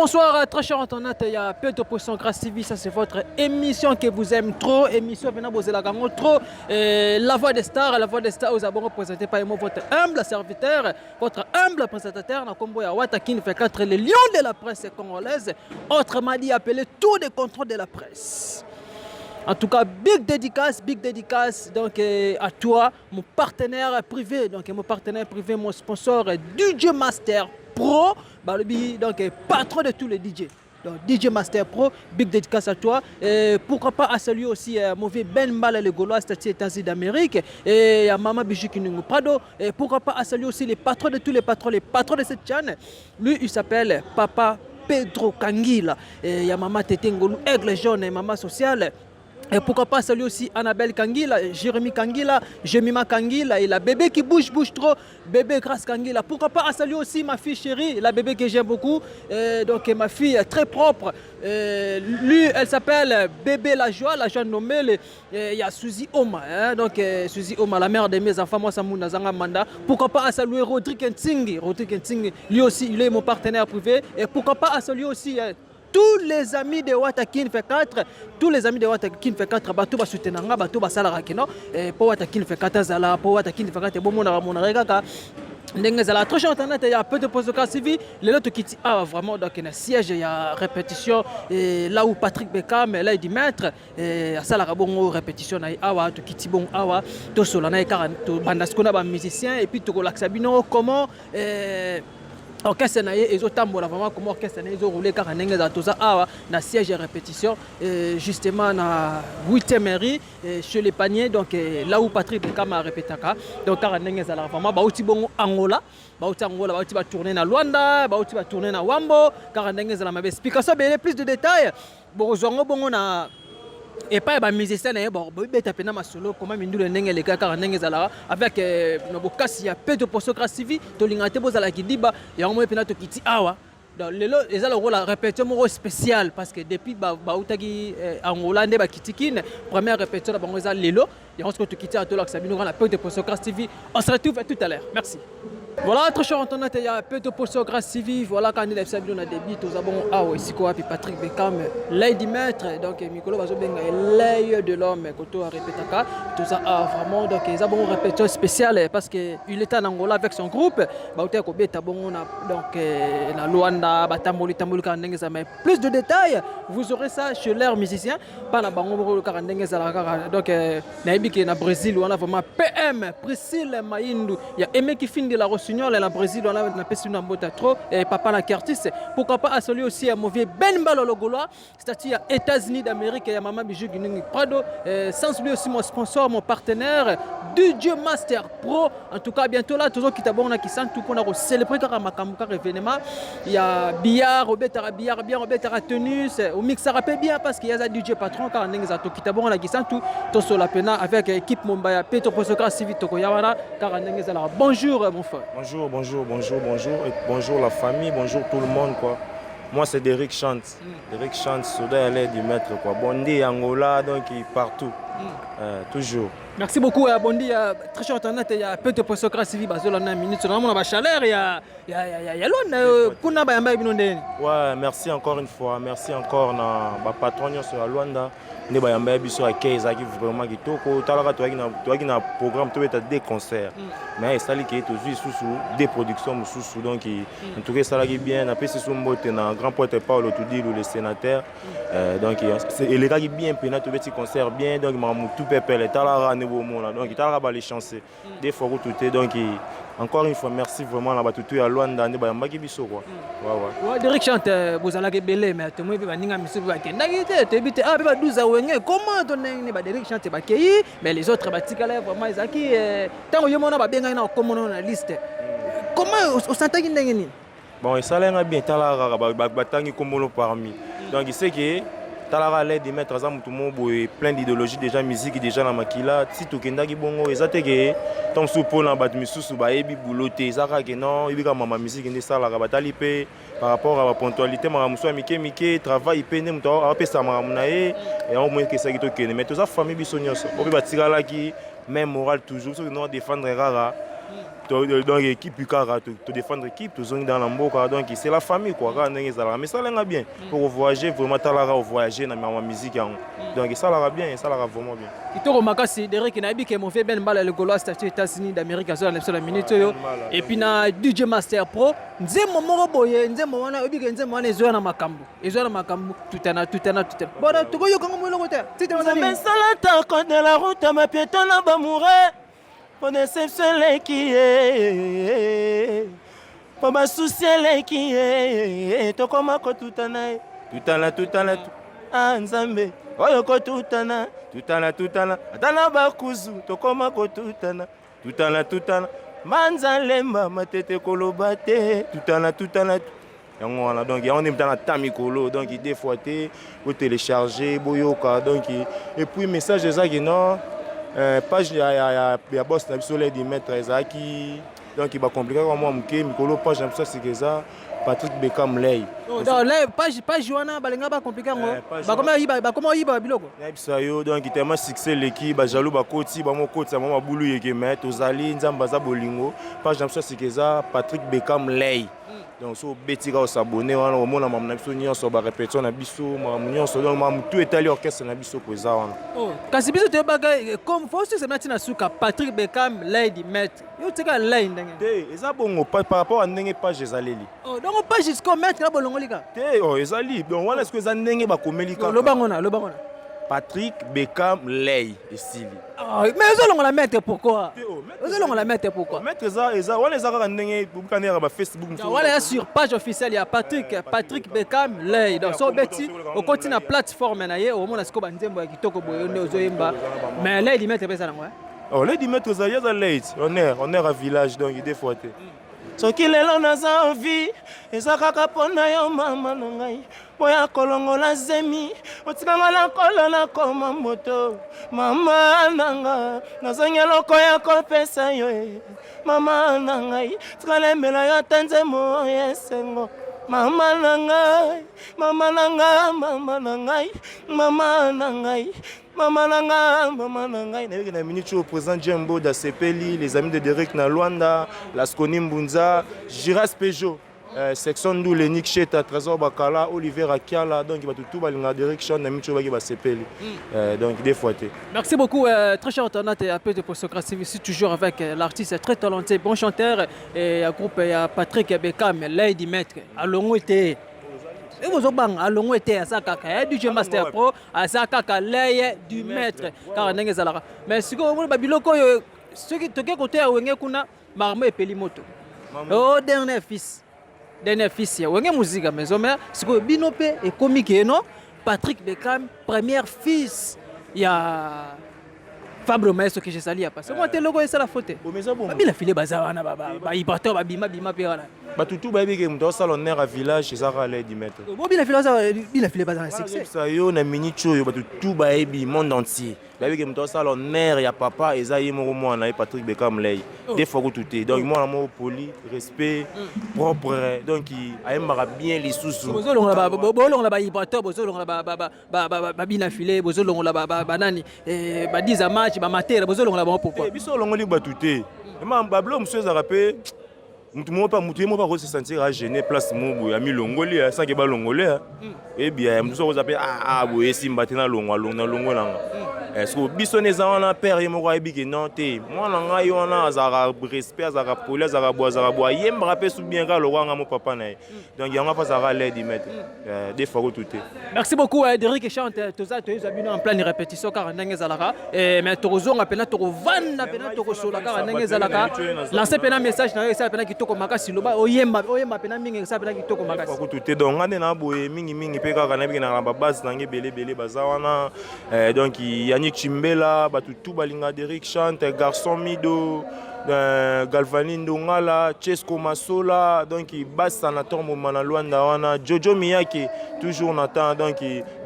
Bonsoir, très cher internaute, il y a peu de Poisson Grâce TV, ça c'est votre émission que vous aimez trop, émission venant vous trop, et la voix des stars, la voix des stars, vous avons représenté par moi, votre humble serviteur, votre humble présentateur, na kombo ya Wata Kin 24, le lion de la presse congolaise, autrement dit appelé tout de contrôle de la presse. En tout cas, big dédicace donc à toi, mon partenaire privé, donc mon partenaire privé, mon sponsor DJ Master Pro, balobi donc patron de tous les DJ. Donc DJ Master Pro, big dédicace à toi. Et pourquoi pas à saluer aussi mauvais Ben Mbala le Gaulois, statut États-Unis d'Amérique, et à Mama Bijou Kinungu Prado. Et pourquoi pas à saluer aussi les patrons de tous les patrons, les patrons de cette chaîne. Lui, il s'appelle Papa Pedro Kangila. Et il y a Mama Tete Ngolu, Aigle Jaune et Mama Sociale. Et pourquoi pas saluer aussi Annabelle Kangila, Jérémy Kangila, Jemima Kangila et la bébé qui bouge, bouge trop, bébé Grâce Kangila. Pourquoi pas saluer aussi ma fille chérie, la bébé que j'aime beaucoup, donc ma fille très propre. Lui, elle s'appelle Bébé La Joie, la joie nommée. Il y a Suzy Oma, hein, donc Suzy Oma, la mère de mes enfants, moi, Samouna Zanga Manda. Pourquoi pas saluer Rodrigue Ntingi, Rodrigue Ntingi, lui aussi, il est mon partenaire privé. Et pourquoi pas saluer aussi tous les amis de Watakin fait 4, tous les amis de Watakin fait 4, bato ba soutenir nga, bato ba sala kino po Watakin fait 4 zala, po Watakin fait 4 bomona mona kaka ndenge ezala. Trop cher internet, il y a peu de postes de CV. Lelo tokiti awa vraiment donc na siège ya répétition et là où Patrick Beckham là il dit maître et asalaka bongo répétition na ye awa. Tokiti bongo awa, tosola na ye kaka, tobanda sikoyo na bamusicien et puis tokolakisa bino comment orchestre na ye ezotambola vraiment, comment orchestre na ye ezoroule kaka ndenge ezala. Toza awa na siège ya répétition, justement na 8e rue, chez les paniers, donc là où Patrick Beckham arépétaka. Donc kaka ndenge ezalaka vraiment, bauti bongo Angola, bauti Angola, bauti batourne na Luanda, bauti batourne na Wambo, kaka ndenge ezala mabe. Explication ebele, plus de détails bokozwa yango bongo na epai ya bamusicien na ye. Bobeta mpena masolo koma mindulu ndenge eleka kaka ndenge ezalaka avec na bokasi ya Peto Poso Grâce TV. Tolingaka te bozalaki diba yango moi mpena tokiti awa. Donc lelo eza lokola répétition moko spéciale parce que depuis bautaki Angola nde bakiti Kine, première répétition na bango eza lelo. Yango soki tokiti awa, tolakisa bino kaka na Peto Poso Grâce TV. On se retrouve tout à l'heure, merci. Voilà, très cher internaute, il y a peu de Poso Grâce TV. Voilà, quand il a bino na débit, toza bon awa esika wapi Patrick Beckham, l'œil du maître, donc mikolo bazobenga l'œil de l'homme, koto arépétaka. Toza awa vraiment, donc eza bon répétition spéciale parce que il était en Angola avec son groupe, bauti kobeta bongo na donc na Luanda, batamboli tamboli kaka ndenge eza. Mais plus de détails, vous aurez ça chez leurs musiciens, pas na bango moko kaka ndenge ezalaka kaka. Donc nayebi ke na Brésil wana vraiment PM Priscille Mayindu ya Aimé Kifindi la Rossignol na Brésil wana, napesi bino mbote trop et papa na Curtis. Pourquoi pas à aussi ya Mauvais Ben Mbalo Gaulois, statut ya États-Unis d'Amérique, ya Mama Bijou Giningi Prado, sans oublier aussi mon sponsor, mon partenaire DJ Master Pro. En tout cas, bientôt là tozokita bongo na Kisantu mpona kocélébrer kaka makambo kaka événement ya billard, obetaka billard bien, obetaka tennis, omixaka mpe bien parce que yaza DJ patron kaka ndenge eza. Tokita bongo na Kisantu, tosola pena avec équipe mombaya pe toposokaka sivi, tokoya wana kaka ndenge ezalaka. Bonjour mon frère. Bonjour, bonjour, bonjour, bonjour. Et bonjour la famille, bonjour tout le monde, quoi. Moi, c'est Derek Chante. Derek Chante, soda allait du maître, quoi. Bondi, Angola, donc partout. Toujours. Merci beaucoup, Bondi. Très cher internaute, il y a peu de Posokra CV, bazola na minute, na mona ba chaleur, il y a Luanda, kuna bayamba bino ndeni. Ouais, merci encore une fois. Merci encore na ba patron nyonso ya Luanda. Nde bayamba biso akei, ezalaki vraiment kitoko. Talaka, toyaki na programme tobeta deux concerts, mais esali ke tozwi lisusu deux productions mosusu. Donc en tout cas esalaki bien. Napesi so mbote na grand pote Paulo Tudilu, le sénateur. Donc elekaki bien mpena, tobeti concert bien, donc makambo tu pepele. Talaka nde bomona, donc talaka balichance des fois kutu te. Donc encore une fois, merci vraiment na bato tu ya Lwanda nde bayambaki biso, quoi. Ouais. Ouais, Derek Chante, bozalaki ebele, mais tomoi mpe baninga misusu mpe bakendaki te, toyebi te. Ah, mpe ba 12 awenge comment to ndenge nini ba Derek Chante bakei, mais les autres batikala? Vraiment ezalaki ntango yo mona babengaki na okomona na liste, comment osantaki ndenge nini? Bon, esalenga bien. Talaka kaka batangi kombono parmi, donc c'est que talaka l'aide maître aza motu moko boye plein d'idéologie, déjà musique déjà na makila. Ti tokendaki bongo, eza te ke ntango mosusu mpona bato misusu bayebi bulo te, eza kaka ke non, oyebi kaka mama musique nde esalaka. Batali mpe par rapport à baponctualité, makambo mosusu ya mike mike, travail mpe nde moto apesa makambo na ye yango moyekesaki tokende. Mais toza famille biso nyonso, po mpe batikalaki même moral toujours. Soki no défendre kaka Donc équipe kaka todéfendre équipe, tozongi dans na mboka. Donc c'est la famille quoi, kaka ndenge ezalaka. Mais esalenga bien pour voyager, vraiment. Talaka, ovoyage na mama musique yango, donc esalaka bien, esalaka vraiment bien. Kitoko makasi, Derek. Nayebi ke mofe Ben Mbala likolo ya statut États-Unis d'Amérique azola na biso na minute oyo. Et puis na DJ Master Pro, nzembo moko boye, nzembo wana oyebi ke nzembo wana ezoya na makambo, ezoya na makambo, tutana tutana tutana. Bona tokoyokango mo eloko te, titre wana nini? Nzambe code de la route, mapiéton na bamoure po déception eleki ye, po basusi eleki ye, tokoma kotutana ye, tutana tutana. Ah Nzambe oyo, kotutana tutana tutana, ata na bakuzu tokoma kotutana tutana tutana. Manza lemba matete koloba te. Tutana tutana, yango wana. Donc yango nde mutana ta mikolo, donc des fois te botélécharge, boyoka. Donc et puis message ezalaki non, page ya boss na biso Lady Maître ezalaki, donc bacompliquaka mwa moke. Mikolo page na biso ya sika eza Patrick Bekam Ley. Donc le page wana balinga bacompliquer yango. Bakoma oyiba biloko. Nayebisa yo, donc tellement succès eleki, bajaloux bakoti, bamokotisa mwa mabulu yeke, mais tozali, Nzambe aza bolingo. Page na biso ya sika eza Patrick Bekam Ley. Donc so obeti kaka, osabone wana, omona makambo na biso nyonso, barépétition na biso, makambo nyonso, donc makambo tu etali orchestre na biso ko eza wana. Oh, kasi biso toyebaka comme fo succès na ntina suka Patrick Bekam Lady Maître, yo tika Ley ndenge? Te, eza bongo par rapport à ndenge page ezaleli. Oh, donc page siko maître na bolongoli kaka? Te, oh, ezali donc wana siko eza ndenge bakomeli kaka. Lobango na lobango na. Patrick Bekam Ley, esili. Ah, mais ozolongola maître pourquoi? Te, oh, maître. Ozolongola maître pourquoi? Maître eza wana, eza kaka ndenge bobika ndenge kaka bafacebook mosusu. Wana ya sur page officielle ya Patrick Bekam Ley. Donc so obeti, okoti na plateforme na ye, omona sikoyo banzembo ya kitoko boye nde ozoyemba. Mais Ley di Maître mpe eza nango, eh? Oh, Lady Maître ezali, eza late honneur à village, donc des fois te. Soki lelo naza envie, eza kaka mpo na yo mama na ngai. Mpo ya kolongola zemi otikanga na kolo, nakoma moto. Mama na nga, nazangi eloko ya kopesa yo e. Mama na ngai, tikalembela yo ata nzembo ya esengo. Mama na ngai, mama na ngai, mama na ngai, mama na ngai, mama na ngai, mama na ngai. Nayebiki na minute oyo président Jembo dasepeli, les amis de Derek na Lwanda, Lasconi Mbunza, Giras Peugeot, section Ndule, Nick Sheta, Trésor Bakala, Oliver Akiala, donc bato tu balingaka Derek Chan, na minute oyo baki basepeli. Donc des fois te. Merci beaucoup, très cher internaute et un peu de Postocratie, ici toujours avec l'artiste très talentueux, bon chanteur, et un groupe, il y a Patrick Bekam, Lady Maître, alongo été. Et vous bang, alongo été, aza kaka, eh, DJ Master Pro, aza kaka, Lay du Maître, car ndenge ezalaka. Mais sikoyo omoni ba biloko oyo, soki toke kote ya Wenge kuna, marmo epeli moto. Oh, dernier fils. Dernier fils ya Wenge Musica Maison Mère, sikoyo bino pe ekomi ke no Patrick Beckham, premier fils ya Fabre Maestro que je salue ya parce moi te loko esala faute. Eza bongo. Babila file baza wana, bahibrateur babima bima mpe wana. Bato tu bayebi ke moto asala honneur à village eza kaka Lady Maître. Bo bila file baza, bila file baza na succès. Nayebisa yo, na minute oyo bato tu bayebi, monde entier bayebi ke moto asala honneur ya papa eza ye moko mwana ye Patrick Bekam Ley. Des fois kutu te, donc mwana moko poli, respect, propre, donc ayembaka bien lisusu. Bozolongola bahibrateur, bozolongola babina file, bozolongola banani, badiza match, bamatera, bozolongola bango pourquoi? Biso olongoli bato te. Babilo mosusu ezalaka mpe mutu moko mpe, mutu ye moko akose sentir agêné place moko boye, amilongoli sanke balongoli ebia ya mutu soki oza mpe boye esimba te, nalongwa nalongo nanga. Siko biso nde eza wana, père ye moko ayebi ke non te, mwana ngai wana azalaka respect, azalaka poli, azalaka boye, azalaka boye, ayembaka mpe su bien kaka lokwa nga mo papa na ye. Donc yango mpe azalaka Lady Maître, des fois kutu te. Merci beaucoup, Derek Chante. Toza toyezwa bino en pleine répétition kaka ndenge ezalaka, mais tokozonga mpena, tokovanda mpena, tokosola kaka ndenge ezalaka. Lance mpena message na yo, esala mpena kitoko makasi. Loba, oyemba, oyemba mpena mingi, esala mpena kitoko makasi. Kutu te, donc nga nde na boye mingimingi mpe kaka nayebi na babase na ngai ebele ebele baza wana. Donc Yannick Chimbela, bato tu balinga Derek Chante, Garçon Mido, Galvani Ndongala, Chesco Masola, donc Bas Sanator Moma na Luanda wana, Jojo Miyake, toujours Nathan, donc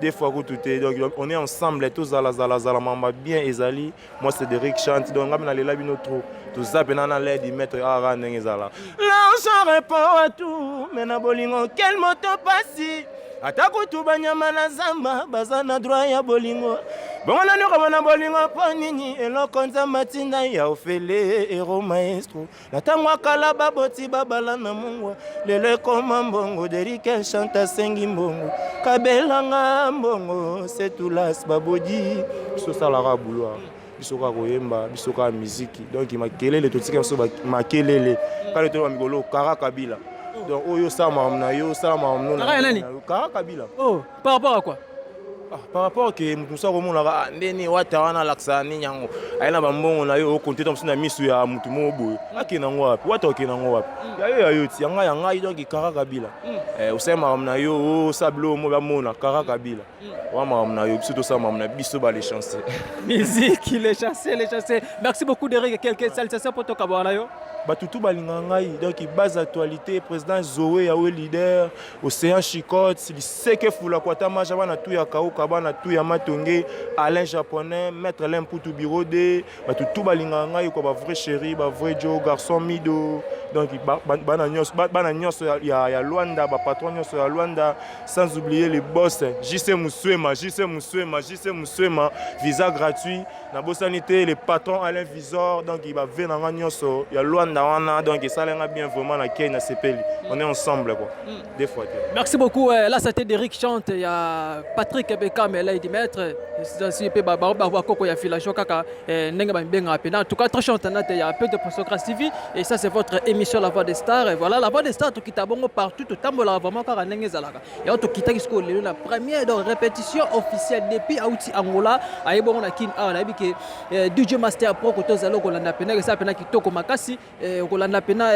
des fois kutu te. Donc on est ensemble, tozala zala zala mamba bien ezali. Moi c'est Derek Chante, donc ngai nalela bino trop. Toza mpena na Lady Maître aka ndenge ezala. L'argent répond à tout, mais na bolingo quel moto pasi. Ata kutu banyama na zamba baza na droit ya bolingo. Bongo nani okomona bolingo mpo nini? Eloko Nzambe atinda ya ofele ero maestro. Na ntango ya kala baboti babala na mungwa, lelo ekoma mbongo. Derike chante asengi mbongo, kabelanga mbongo setulas babodi. Biso osalaka boulot, biso kaka koyemba, biso kaka miziki, donc makelele totika biso makelele kala toloba mikolo kara Kabila. Donc oyo osala makambo na yo, osala makambo Kara ya nani? Kara Kabila. Oh, par rapport à quoi? Ah, par rapport ke moto mosusu akomonaka, ah, ndeni wata wana alakisaka nini yango, aye na bambongo na yo, okonte ta mosusu na miso ya motu moko boye, akende yango wapi? Wata okende yango wapi? Ya yo, ya yo ti ya ngai, ya ngai. Donc kara Kabila, osali makambo na yo, osala biloko mo bamona kara Kabila wa makambo na yo, biso tosala makambo na biso, ba les chanceux. Musique, les chassés, les chassés. Merci beaucoup, Derek. Quelques salutations pour tokabwana yo. Bato tu balingaka ngai, donc base actualité, président Zoé Yawe, leader Océan Chicote, liseke fula kwata maja, bana tu ya Kauka, bana tu ya Matonge, Alain Japonais, maître Alain Mputu, bureau de bato tu balingaka ngai kwa bavrai chéri, bavrai jo garçon mido. Donc bana nyonso, bana nyonso ya Lwanda, bapatron nyonso ya Lwanda, sans oublier les boss JC Muswema, JC Muswema, JC Muswema, visa gratuit. Nabosani te le patron Alain Visor. Donc bave na nga nyonso ya Lwanda wana, donc esalenga bien vraiment na kei na sepeli, on est ensemble quoi, des fois te. Merci beaucoup. Là, c'était Derek Chante. Il y a Patrick Bekam, là, il dit maître. C'est pe ba ba ba koko ya filation kaka ndenge ba benga pena. En tout cas, très chante, il y a peu de Grâce TV et ça, c'est votre émission La Voix des Stars. Et voilà, La Voix des Stars, tout qui bongo partout, tout tambola vraiment kaka ndenge zalaka. Et tout qui siko lelo la première donc répétition officielle depuis auti Angola, aye bongo na Kin awa, nayebi ke DJ Master Pro ko tozalo kolanda pena que ça pena kitoko makasi, kolanda pena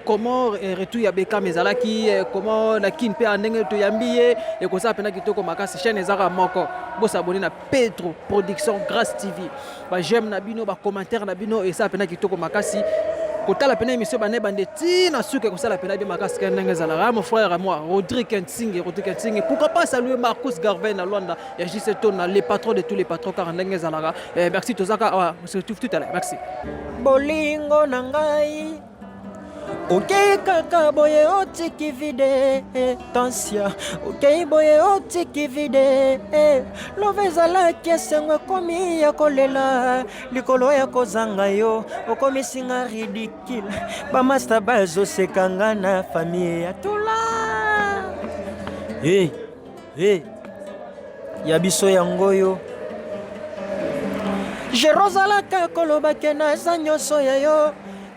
comment retour ya Bekam ezalaki, comment na Kin pe ndenge toyambi ye, ekosala pena kitoko makasi. Chaîne ezaka moko, bosabonner na Pedro Production Grâce TV, ba j'aime na bino, ba commentaire na bino, esala pena kitoko makasi. Kotala pena émission bane bande ti na suka, ekosala pena bien makasi ka ndenge ezalaka. Mon frère à moi Rodrigue Nsinge, Rodrigue Nsinge, pourquoi pas saluer Marcus Garvey na Luanda ya JC Tona, les patrons de tous les patrons, car ndenge ezalaka. Merci, tozaka awa, on se retrouve tout à l'heure, merci. Bolingo na ngai, okei kaka boye, otiki vide tensia, okei boye, otiki vide. Love ezalaki esengo, ekomi ya kolela likolo ya kozanga yo. Okomisinga ridicule, bamasta bazoseka nga na famille ya tula. Hey, hey. Ya biso yango oyo jerozalaka koloba ke naza nyonso ya yo.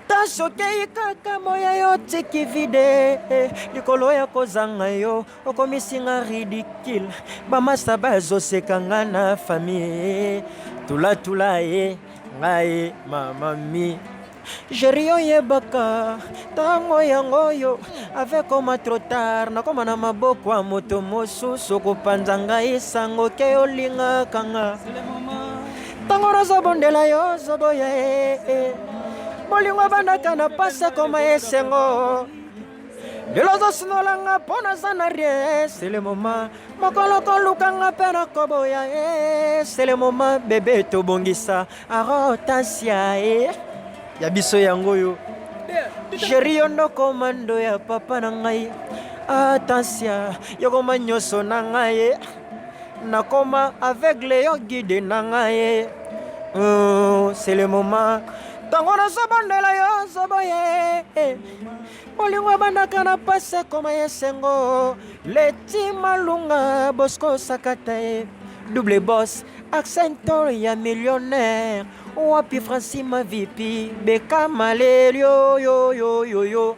Tasi okei kaka boye, yo tiki vide likolo ya kozanga yo. Okomisinga ridicule, bamasta bazoseka nga na famille tulatula ye ngai mama mi jeri. Oyebaka ntango yango oyo ave koma trop tard, nakoma na maboko ya moto mosusu kopanza ngai sango ke olingaka nga. Ntango nazobondela yo, ozoboya ye. Bolingo ebandaka na pasi, ekoma esengo. Lelo ozosunolanga mpo naza na rien. C'est le moment mokolo kolukanga mpe nakoboya ye. C'est le moment bébé, tobongisa arotasia ye. Ya biso yango oyo chéri, yo ndo komando ya papa na ngai. Attention, yokoma nyonso na ngai ye, nakoma aveugle, yo guide na ngai ye. C'est le moment ntango nazobondela yo, ozoboye. Bolingo ebandaka na pasi, ekoma esengo. Leti Malunga, Bosco Sakata ye, double boss, accento ya millionnaire. Wapi Franci Mavipi, Beka Malelio yo yo yo yo.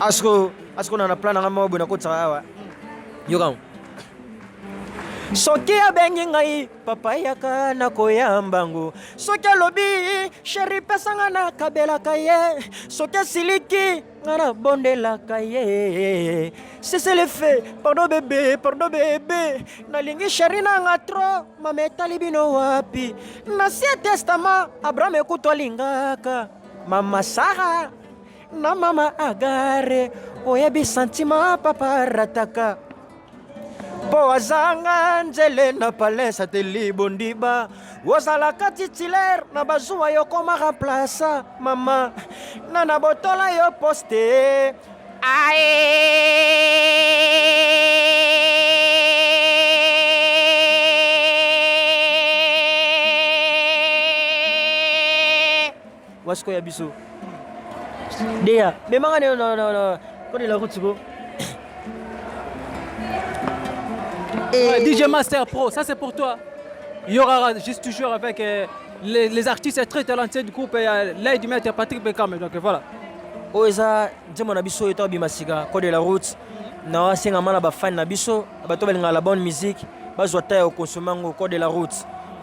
Asko asko na plan nanga moko boye nakotisaka awa. Yoka, soki abengi ngai papa yaka, nakoyamba ngo. Soki alobi chéri pesanga, nakabelaka ye. Soki asiliki nga, nabondelaka ye. Cessez le fait, pardon bébé, pardon bébé, nalingi chéri nanga trop. Mama etali bino wapi? Na Ancien Testament, Abraham ekutu alingaka mama Sara na mama Agare. Oyebi sentiment papa rataka mpo azanga nzele na palais ateli bondiba. Ozalaka titulaire na bazuwa, yo koma remplaça. Mama na botola yo poste. Ae. Wasiko ya biso. Deya, memanga ne no no no. Koni la route go. Ouais, DJ Master Pro, ça c'est pour toi. Il y aura juste toujours avec les artistes très talentueux du groupe, l'aide du maître Patrick Beckham. Donc voilà. Oyo eza nzembo na biso oyo tobima sika, Code de la route. Na asengama na bafani na biso, bato balingaka la bonne musique, bazwa ta ya kokonsome yango. Code de la route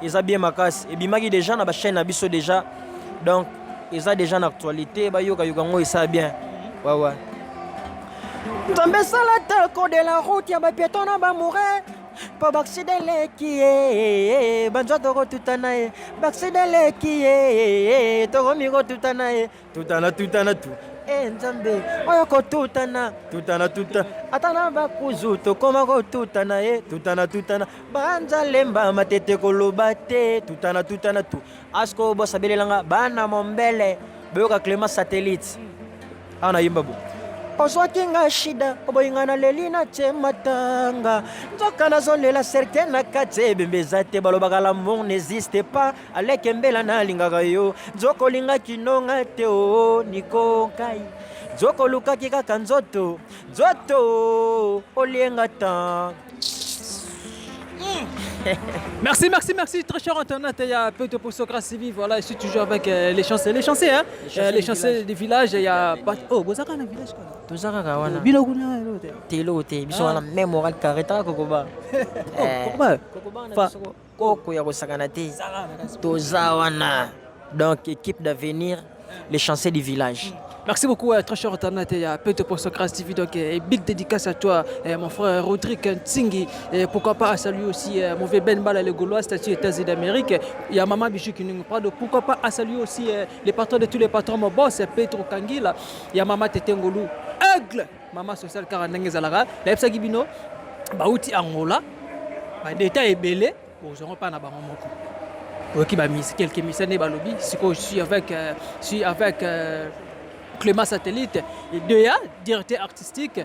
eza bien makasi, ebimaki déjà na bachaîne na biso déjà, donc eza déjà na actualité. Bayokayoka yango, esa bien. Ouais. Nzambe esala te code de la route ya bapiéton na bamoure, mpo baaccident eleki ye, banzoto kotutana ye, baaccident eleki ye, tokomi kotutana ye, tutana tutana tu e Nzambe oyo kotutana tutana tuta, ata na bakuzu tokoma kotutana ye, tutana tutana, banzalemba matete koloba te, tutana tutana tu. Asko bosabelelanga bana mombele, boyoka Clément Satellite awa nayimba bo. Ozwaki nga shida, oboyinga na leli na tie matanga, nzoka nazolela cercueil na kati, ebembe eza te. Balobaka l'amour n'existe pas, aleke mbela nalingaka yo, nzoka olingaki nonga te. O niko nkai, nzoka olukaki kaka nzoto, nzoto olienga tan. Merci, merci, merci, très cher internaute. Il y a peu de Grâce TV. Voilà, je suis toujours avec les chanceux, les chanceux, hein? Les chanceux Les du chanceux du village. Il y a pas. Oh, Bozaka, le village, quoi. Toza kaka wana. Bilo kuna, elo te. Te, eloko te, biso wana même moral carré, taka kokoba. Oh, Kokoba. Kokoba na Fa- biso koko ya kosakana te, toza wana. Donc équipe d'avenir, les chanceux du village. Merci beaucoup, très cher internaute. Il y a peu de Grâce TV. Donc, big dédicace à toi, mon frère Rodrigue Ntingi. Et pourquoi pas à saluer aussi mon vieux Ben Bala, le Gaulois, statut États-Unis d'Amérique. Il y a Maman Bijou qui nous parle. Pourquoi pas à saluer aussi les patrons de tous les patrons, mon boss, Pedro Kangila. Il y a Maman Tetengolu, Aigle, Maman Sociale Karandenge Zalara. La Gibino, Bauti Angola, badétail ebele, bozongo mpa na bango moko. Oyoki bamisi quelques misa nde balobi. Sikoyo je suis avec Clément Satellite et Deya, directeur artistique.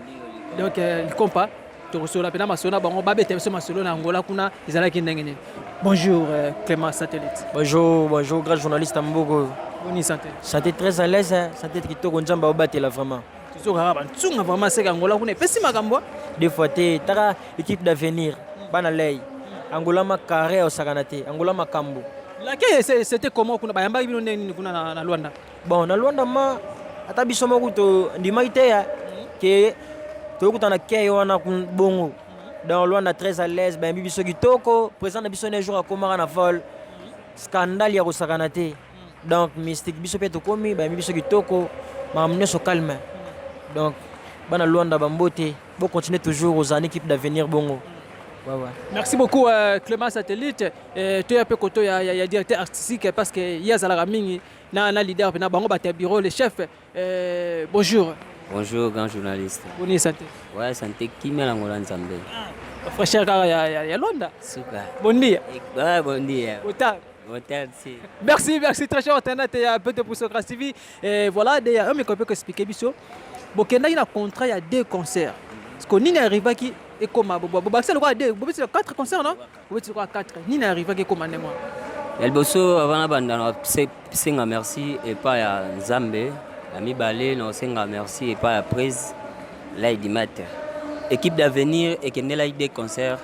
Donc likompa tokosola mpena masolo na bango, babeta biso masolo na Angola kuna ezalaki ndenge nini. Bonjour Clément Satellite. Bonjour, bonjour, grand journaliste Mboko. Boni santé? Santé très à l'aise, hein? Santé kitoko, Nzambe aobatela vraiment. Tozokaka bantsunga vraiment, seka Angola kuna epesi makambo. Deux fois te, taka équipe d'avenir, bana lei. Angola ma carré osakana te, Angola makambo. Lake c'était comment kuna, bayambaki bino ndenge nini kuna na Luanda? Bon, na Luanda ma ata biso moko to ndimaki te ya ke tokutana ke wana bongo. Dans Luanda très à l'aise, bayambi biso kitoko, président na biso ne jour akomaka na vol. Scandale ya kosakana te. Donc mystique biso mpe tokomi, bayambi biso kitoko, makambo nyonso calme. Donc bana Luanda bambote, bocontinue toujours aux années équipe d'avenir bongo. Ouais. Merci beaucoup Clément Satellite. Toya pe koto ya directeur artistique, parce que ye azalaka mingi na leader na bango, bato ya bureau, le chef. Bonjour. Bonjour, grand journaliste. Boni santé? Ouais, santé kimia na ngola Nzambe. Fraîcheur kaka ya Luanda. Super. Bon dia. Ouais, bon dia. Ota. Hotel, si. Merci, merci, très cher internaute ya Peu pour Grâce TV. Et voilà, d'ailleurs, un mec peut expliquer biso. Bokendaki na contrat ya deux concerts. Parce que nini arrivaki ekoma bo bakisa lokola deux, bobeti quatre concerts, non? Bobeti lokola quatre. Nini arrivaki ekoma ndenge wana? Ya liboso, avant nabanda, na senga merci epai ya Nzambe. Ya mibale, na osenga merci epai ya prise Laidimate. Équipe d'avenir ekendelaki deux concerts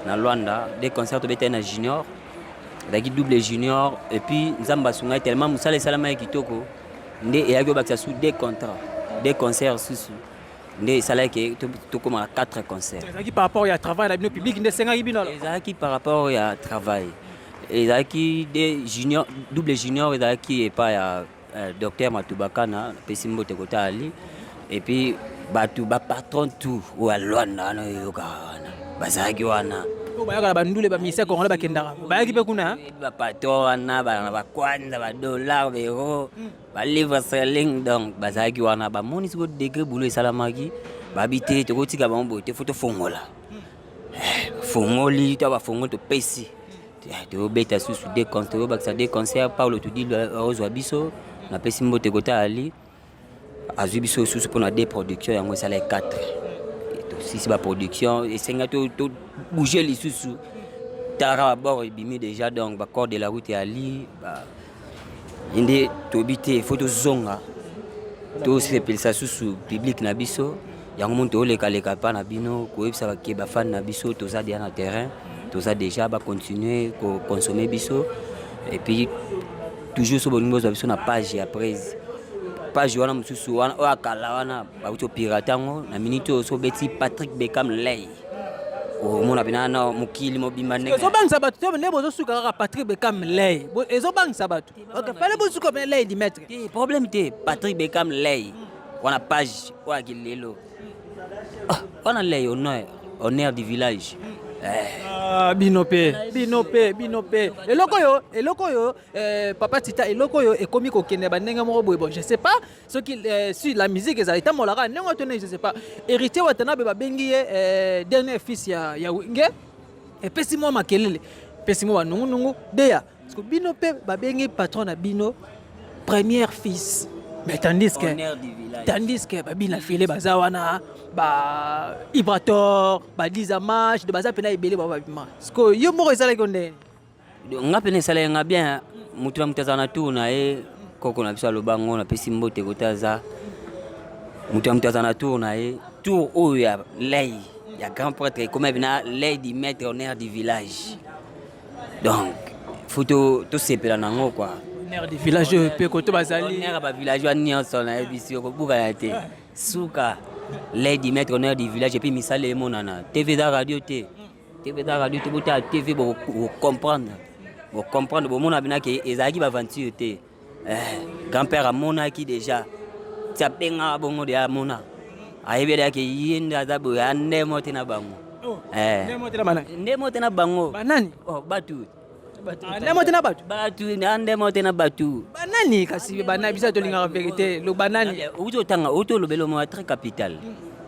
na Luanda, deux concerts tobetaki na junior, ezalaki double junior. Et puis Nzambe asungai tellement mosala esalamaki kitoko, nde eyaki obakisa su deux contrats, deux concerts susu, nde esalaki tokóma na quatre concerts. Ezalaki par rapport ya travail na bino, public nde esengaki bino alors? Ezalaki par rapport ya travail, ezalaki de junior, double junior, ezalaki epai ya docteur Matubakana, napesi mbote kota ali. Et puis bato bapatron tout oyo ya Luanda wana oyokaka wana bazalaki wana. Oyo bayaka na bandule, bamusicien congolais bakendaka, bayaki mpe kuna? Bapatron wana na bakwanza, badollar, baeuro, balivre sterling, donc bazalaki wana. Bamoni sikoyo degré boulot esalamaki, babi te, tokotika bango boye te, faut tofongola. Fongoli to bafongoli, topesi, tobeta susu deux, toyobakisa deux concert. Paulo tudi ozwa biso, napesi mbote kota ali, azwi biso lisusu mpona deux production, yango esala 4. Tosisi baproduction, esenga tobouge lisusu. Talaka babord ebimi déjà, donc bacode de la route eyali. Ye nde toyebi te, faut tozonga tosepelisa susu public na biso. Yango moni tolekaleka mpa na bino koyebisa bake bafani na biso toza deja na terrain, toza deja bacontinue koconsommer biso. Et puis toujours so bolingi bozwa biso na page ya Prese, page wana mosusu wana oyo akala wana bauti opirate yango na minute oyo. So obeti Patrick Bekam Lay, omona mpena na mokili mobimba ndenge Ezobangisa bato te nde bozosuka kaka Patrick Bekam Lay. Ezobangisa bato. Ok, fallait bosuka mpe Lay du maître. Te, problème te. Patrick Bekam Lay wana page oyo aki lelo. Ah, wana Lay honneur, honneur du village. Eh. Ah, bino mpe, bino mpe, bino mpe, eloko oyo, papa Tita, eloko oyo ekomi kokende bandenge moko boye. Bon, je sais pas soki si la musique ezala etambolaka ndenge oyo tone, je sais pas. Héritier Watanabe, babengi ye dernier fils ya Wenge, epesi mwa makelele, epesi mwa banungunungu deya, parce que bino mpe babengi patron na bino premier fils, mais tandis que Honneur du village. Tandis que babina file baza wana, ba Ibrator, badizamash, baza mpena ebele, bao babima. Sikoyo yo moko esalaki yo ndeni? Nga pene esalaki nga bien. Motu na moto azala na tour na ye. Koko na biso aloba ngo, napesi mbote kote aza. Moto ya moto aza na tour na ye. Tour oyo ya Lay ya grand prêtre ekoma bina Lay du maître, honneur du village. Donc faut tosepela nango quoi. Honneur du village oyo mpe koto bazali. Honneur ya bavillageois nyonso, nayebisi yo, kobukana te. Suka Lay du maître, honneur du village. Et puis misala emonana. TV eza radio te, TV eza radio te. Botala TV, bocomprendre, bocomprendre, bomona binake ezalaki baventure te. Eh, grand-père amonaki déjà ti abengaka bongo de amona, ayebi elaki ye nde aza boye, andemo te na bango. Eh. Ndemo te na banani? Ndemo te na bango. Banani? Oh, bato. Ah, ndemo te na bato. Bato, andemo te na bato. Banani kasi? Banani? Biso tolingaka vérité lo, banani? Outi otanga, outi olobela mo très capital.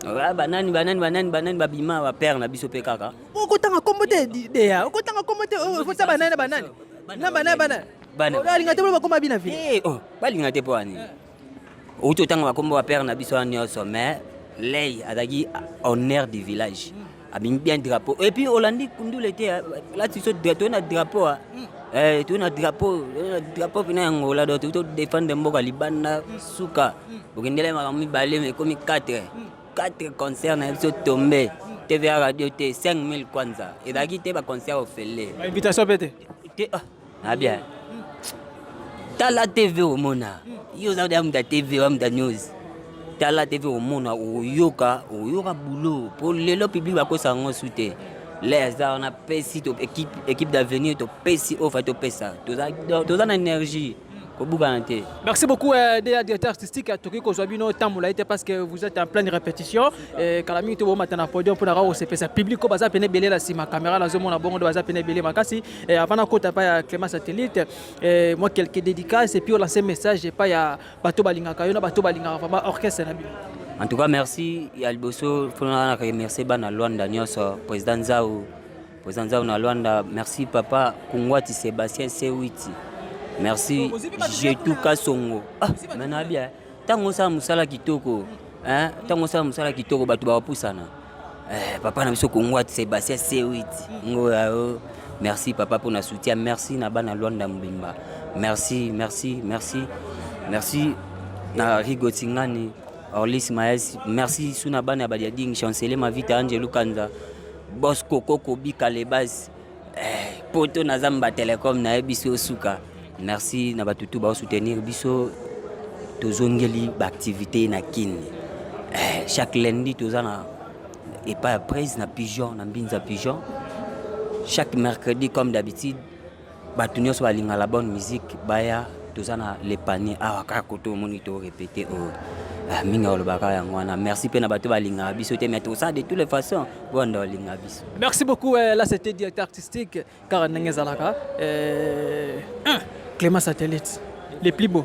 Ah, banani, banani, banani, banani babima, bapère na biso mpe kaka. Okotanga kombo te deya, okotanga kombo te. Okota banani na banani na banani banani? Bana. Alinga te bolo bakoma bina file. Eh, oh, balinga te mpo ani outi otanga bakombo bapère na biso wana nyonso, mais Lei azalaki honneur du village, abimi bien drapeau. Et puis olandi kundule te, lati biso toye na drapeau, ah. Eh, toye na drapeau, toye na drapeau mpena ya Ngola. Donc toyi todefendre mboka libanda. Suka bokendela makambo mibale, mais ekomi 4 4 concert na biso tombe TVA radio te, 5000 kwanza ezalaki te, baconcert ofele. Invitation mpe te? Te. Ah, na bien. Tala TV, omona yo oza ya mutu ya TV wa mutu ya news. Tala TV, omona, oyoka, oyoka boulot. Po lelo public bakosa yango su te. Le aza wana, pesi to équipe d'avenir, topesi oyo fa topesa. Toza na énergie, kobukana te. Merci beaucoup, DA, directeur artistique. Toki kozwa bino tambola te parce que vous êtes en pleine répétition. Kala mingi to bomata na podium mpona kaka kosepesa public oyo baza pene ebele na nsima caméra. Nazomona bongo nde baza pene ebele makasi. Avant nakota epai ya Clément Satellite, moi quelques dédicaces et puis olancer message epai ya bato balingaka yo na bato balingaka vraiment orchestre na bino. En tout cas merci. Ya liboso mpona na remercier bana Lwanda nyonso, président Nzau, président Nzau na Lwanda. Merci papa Kungwati Sébastien C8, merci Jetu Kasongo. Ah, mais na bien ntango osala mosala kitoko, hein, ntango osala mosala kitoko, bato bakopusana. Eh, papa na biso Kungwati Sébastien C8 ngoya o, merci papa mpona soutien. Merci na bana Lwanda mobimba. Merci, merci, merci, merci na Rigo Tingani, Orlis Maes. Merci su na bana ya Badiading, Chancelier Mavita, Angelo Kanza, Bosco Koko Bika Lebas. Eh, poto na zamba telecom nayebi biso suka. Merci na bato tu baosoutenir biso. Tozongeli baactivité na Kini. Eh, chaque lundi toza na epai ya Prese na Pigeon, na Mbinza Pigeon. Chaque mercredi, comme d'habitude, bato nyonso balinga la bonne musique baya. Toza na Le Panier awa kaka kote omoni torépété oyo. Ah, mingi alobaka yango wana. Merci mpe na bato balingaka biso te, mais tosala de toutes les façons bonda balingaka biso. Merci beaucoup. Là c'était directeur artistique kaka ndenge ezalaka, Clément Satellite, les plus beaux,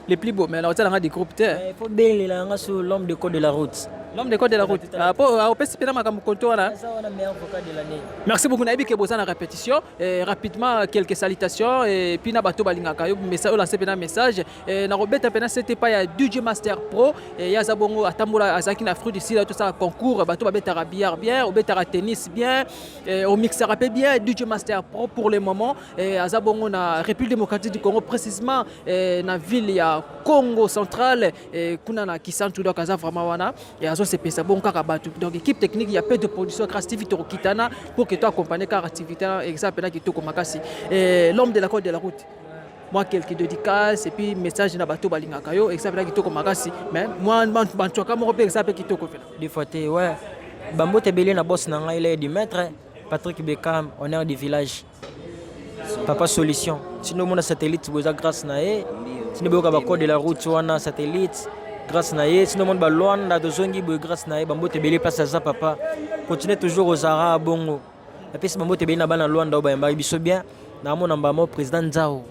les plus beaux, mais alors otialanga des groupes te. Il faut belela yanga sur l'homme de code de la route. L'homme de code de la route. Ah, po opesi mpena makambo konto wana. Aza wana meilleur vocal de l'année. Merci beaucoup. Nayebi ke boza na répétition. Et rapidement, quelques salutations et puis na bato balingaka yo message, olancer mpena message. Et na kobeta mpena c'était pas ya DJ Master Pro et ya za bongo atambola, azalaki na Afrique du Sud, tosala concours, bato babetaka billard bien, obetaka tennis bien, et omixaka mpe bien. DJ Master Pro, pour le moment, et aza bongo na République démocratique du Congo, précisément et na ville ya Congo Central et kuna na Kisantu. Donc aza vraiment wana et azosepesa bongo kaka bato. Donc équipe technique ya peu de production Grâce TV, tokokitana pour que to accompagner kaka activité eza mpena kitoko makasi. Et l'homme de la code de la route, moi, quelques dédicaces et puis message na bato balingaka yo, eza mpena kitoko makasi. Mais moi, bantwaka moko mpe eza mpe kitoko mpena. Deux fois te, ouais. Bambote ebele na boss na ngai le du maître Patrick Bekam, honneur du village, papa solution. Tino omona satellite boye, eza grâce na ye. Tino boyoka bacode de la route wana, satellite, grâce na ye. Tino omona balwanda tozongi boye, grâce na ye. Bambote ebele place aza. Papa, continue toujours ozara bongo. Napesi bambote ebele na bana Lwanda oyo bayambaki biso bien. Naamona mbamo président Nzao,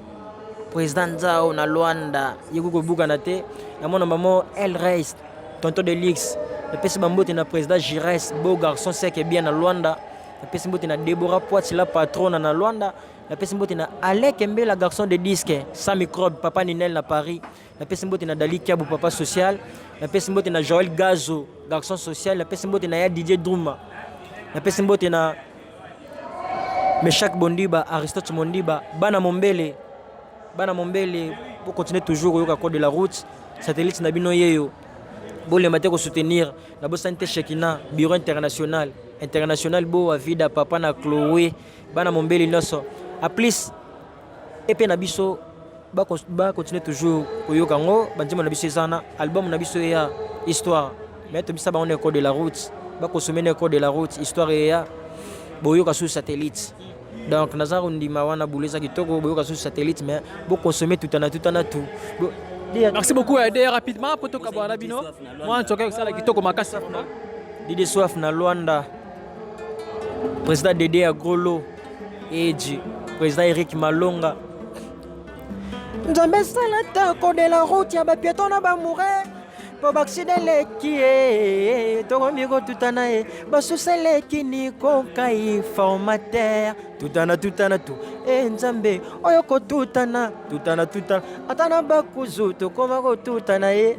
président Nzao na Lwanda, ye koki kobukana te. Namona mbamo El Reis, tonton de lix. Napesi bambote na président Gires, beau garçon sec bien na Lwanda. Napesi mbote na Debora Poiti, la patrona na Lwanda. Napesi mbote na Alek Mbela, garçon de disque sans microbe, papa Ninel na Paris. Napesi mbote na Dali Kiabu, papa social. Napesi mbote na Joel Gazo, garçon social. Napesi mbote na ya DJ Druma. Napesi mbote na Meshak Bondiba, Aristote Mondiba, bana Mombele, bana Mombele. Bocontinue toujours koyoka code de la route, satellite na bino yeyo. Bolemba te kosoutenir. Nabosani te Shekina, bureau international, international bo avida, papa na Chloé, bana Mombele nyonso. A plus epe na biso, bacontinue toujours koyoka yango. Banzembo na biso eza na album na biso eya histoire, mais tobisa bango na code de la route, bakosome na code de la route, histoire eya. Boyoka su satellite. Donc naza kondima wana, bulu eza kitoko. Boyoka su satellite, mais bokonsome tutana tutana tu. Merci beaucoup. De rapidement po tokabwana na bino, mwa nsoka kosala kitoko makasi. Didi Soif na Lwanda, président Dede Agrolo Eji, président Eric Malonga. Nzambe esala ta code de la route ya bapiéton na bamoure, mpo baaccident eleki ye, tokomi kotutana ye, basusu eleki nikokai formateur tutana tutana tu e Nzambe oyo kotutana tutana tutana, ata na bakuzu tokoma kotutana ye.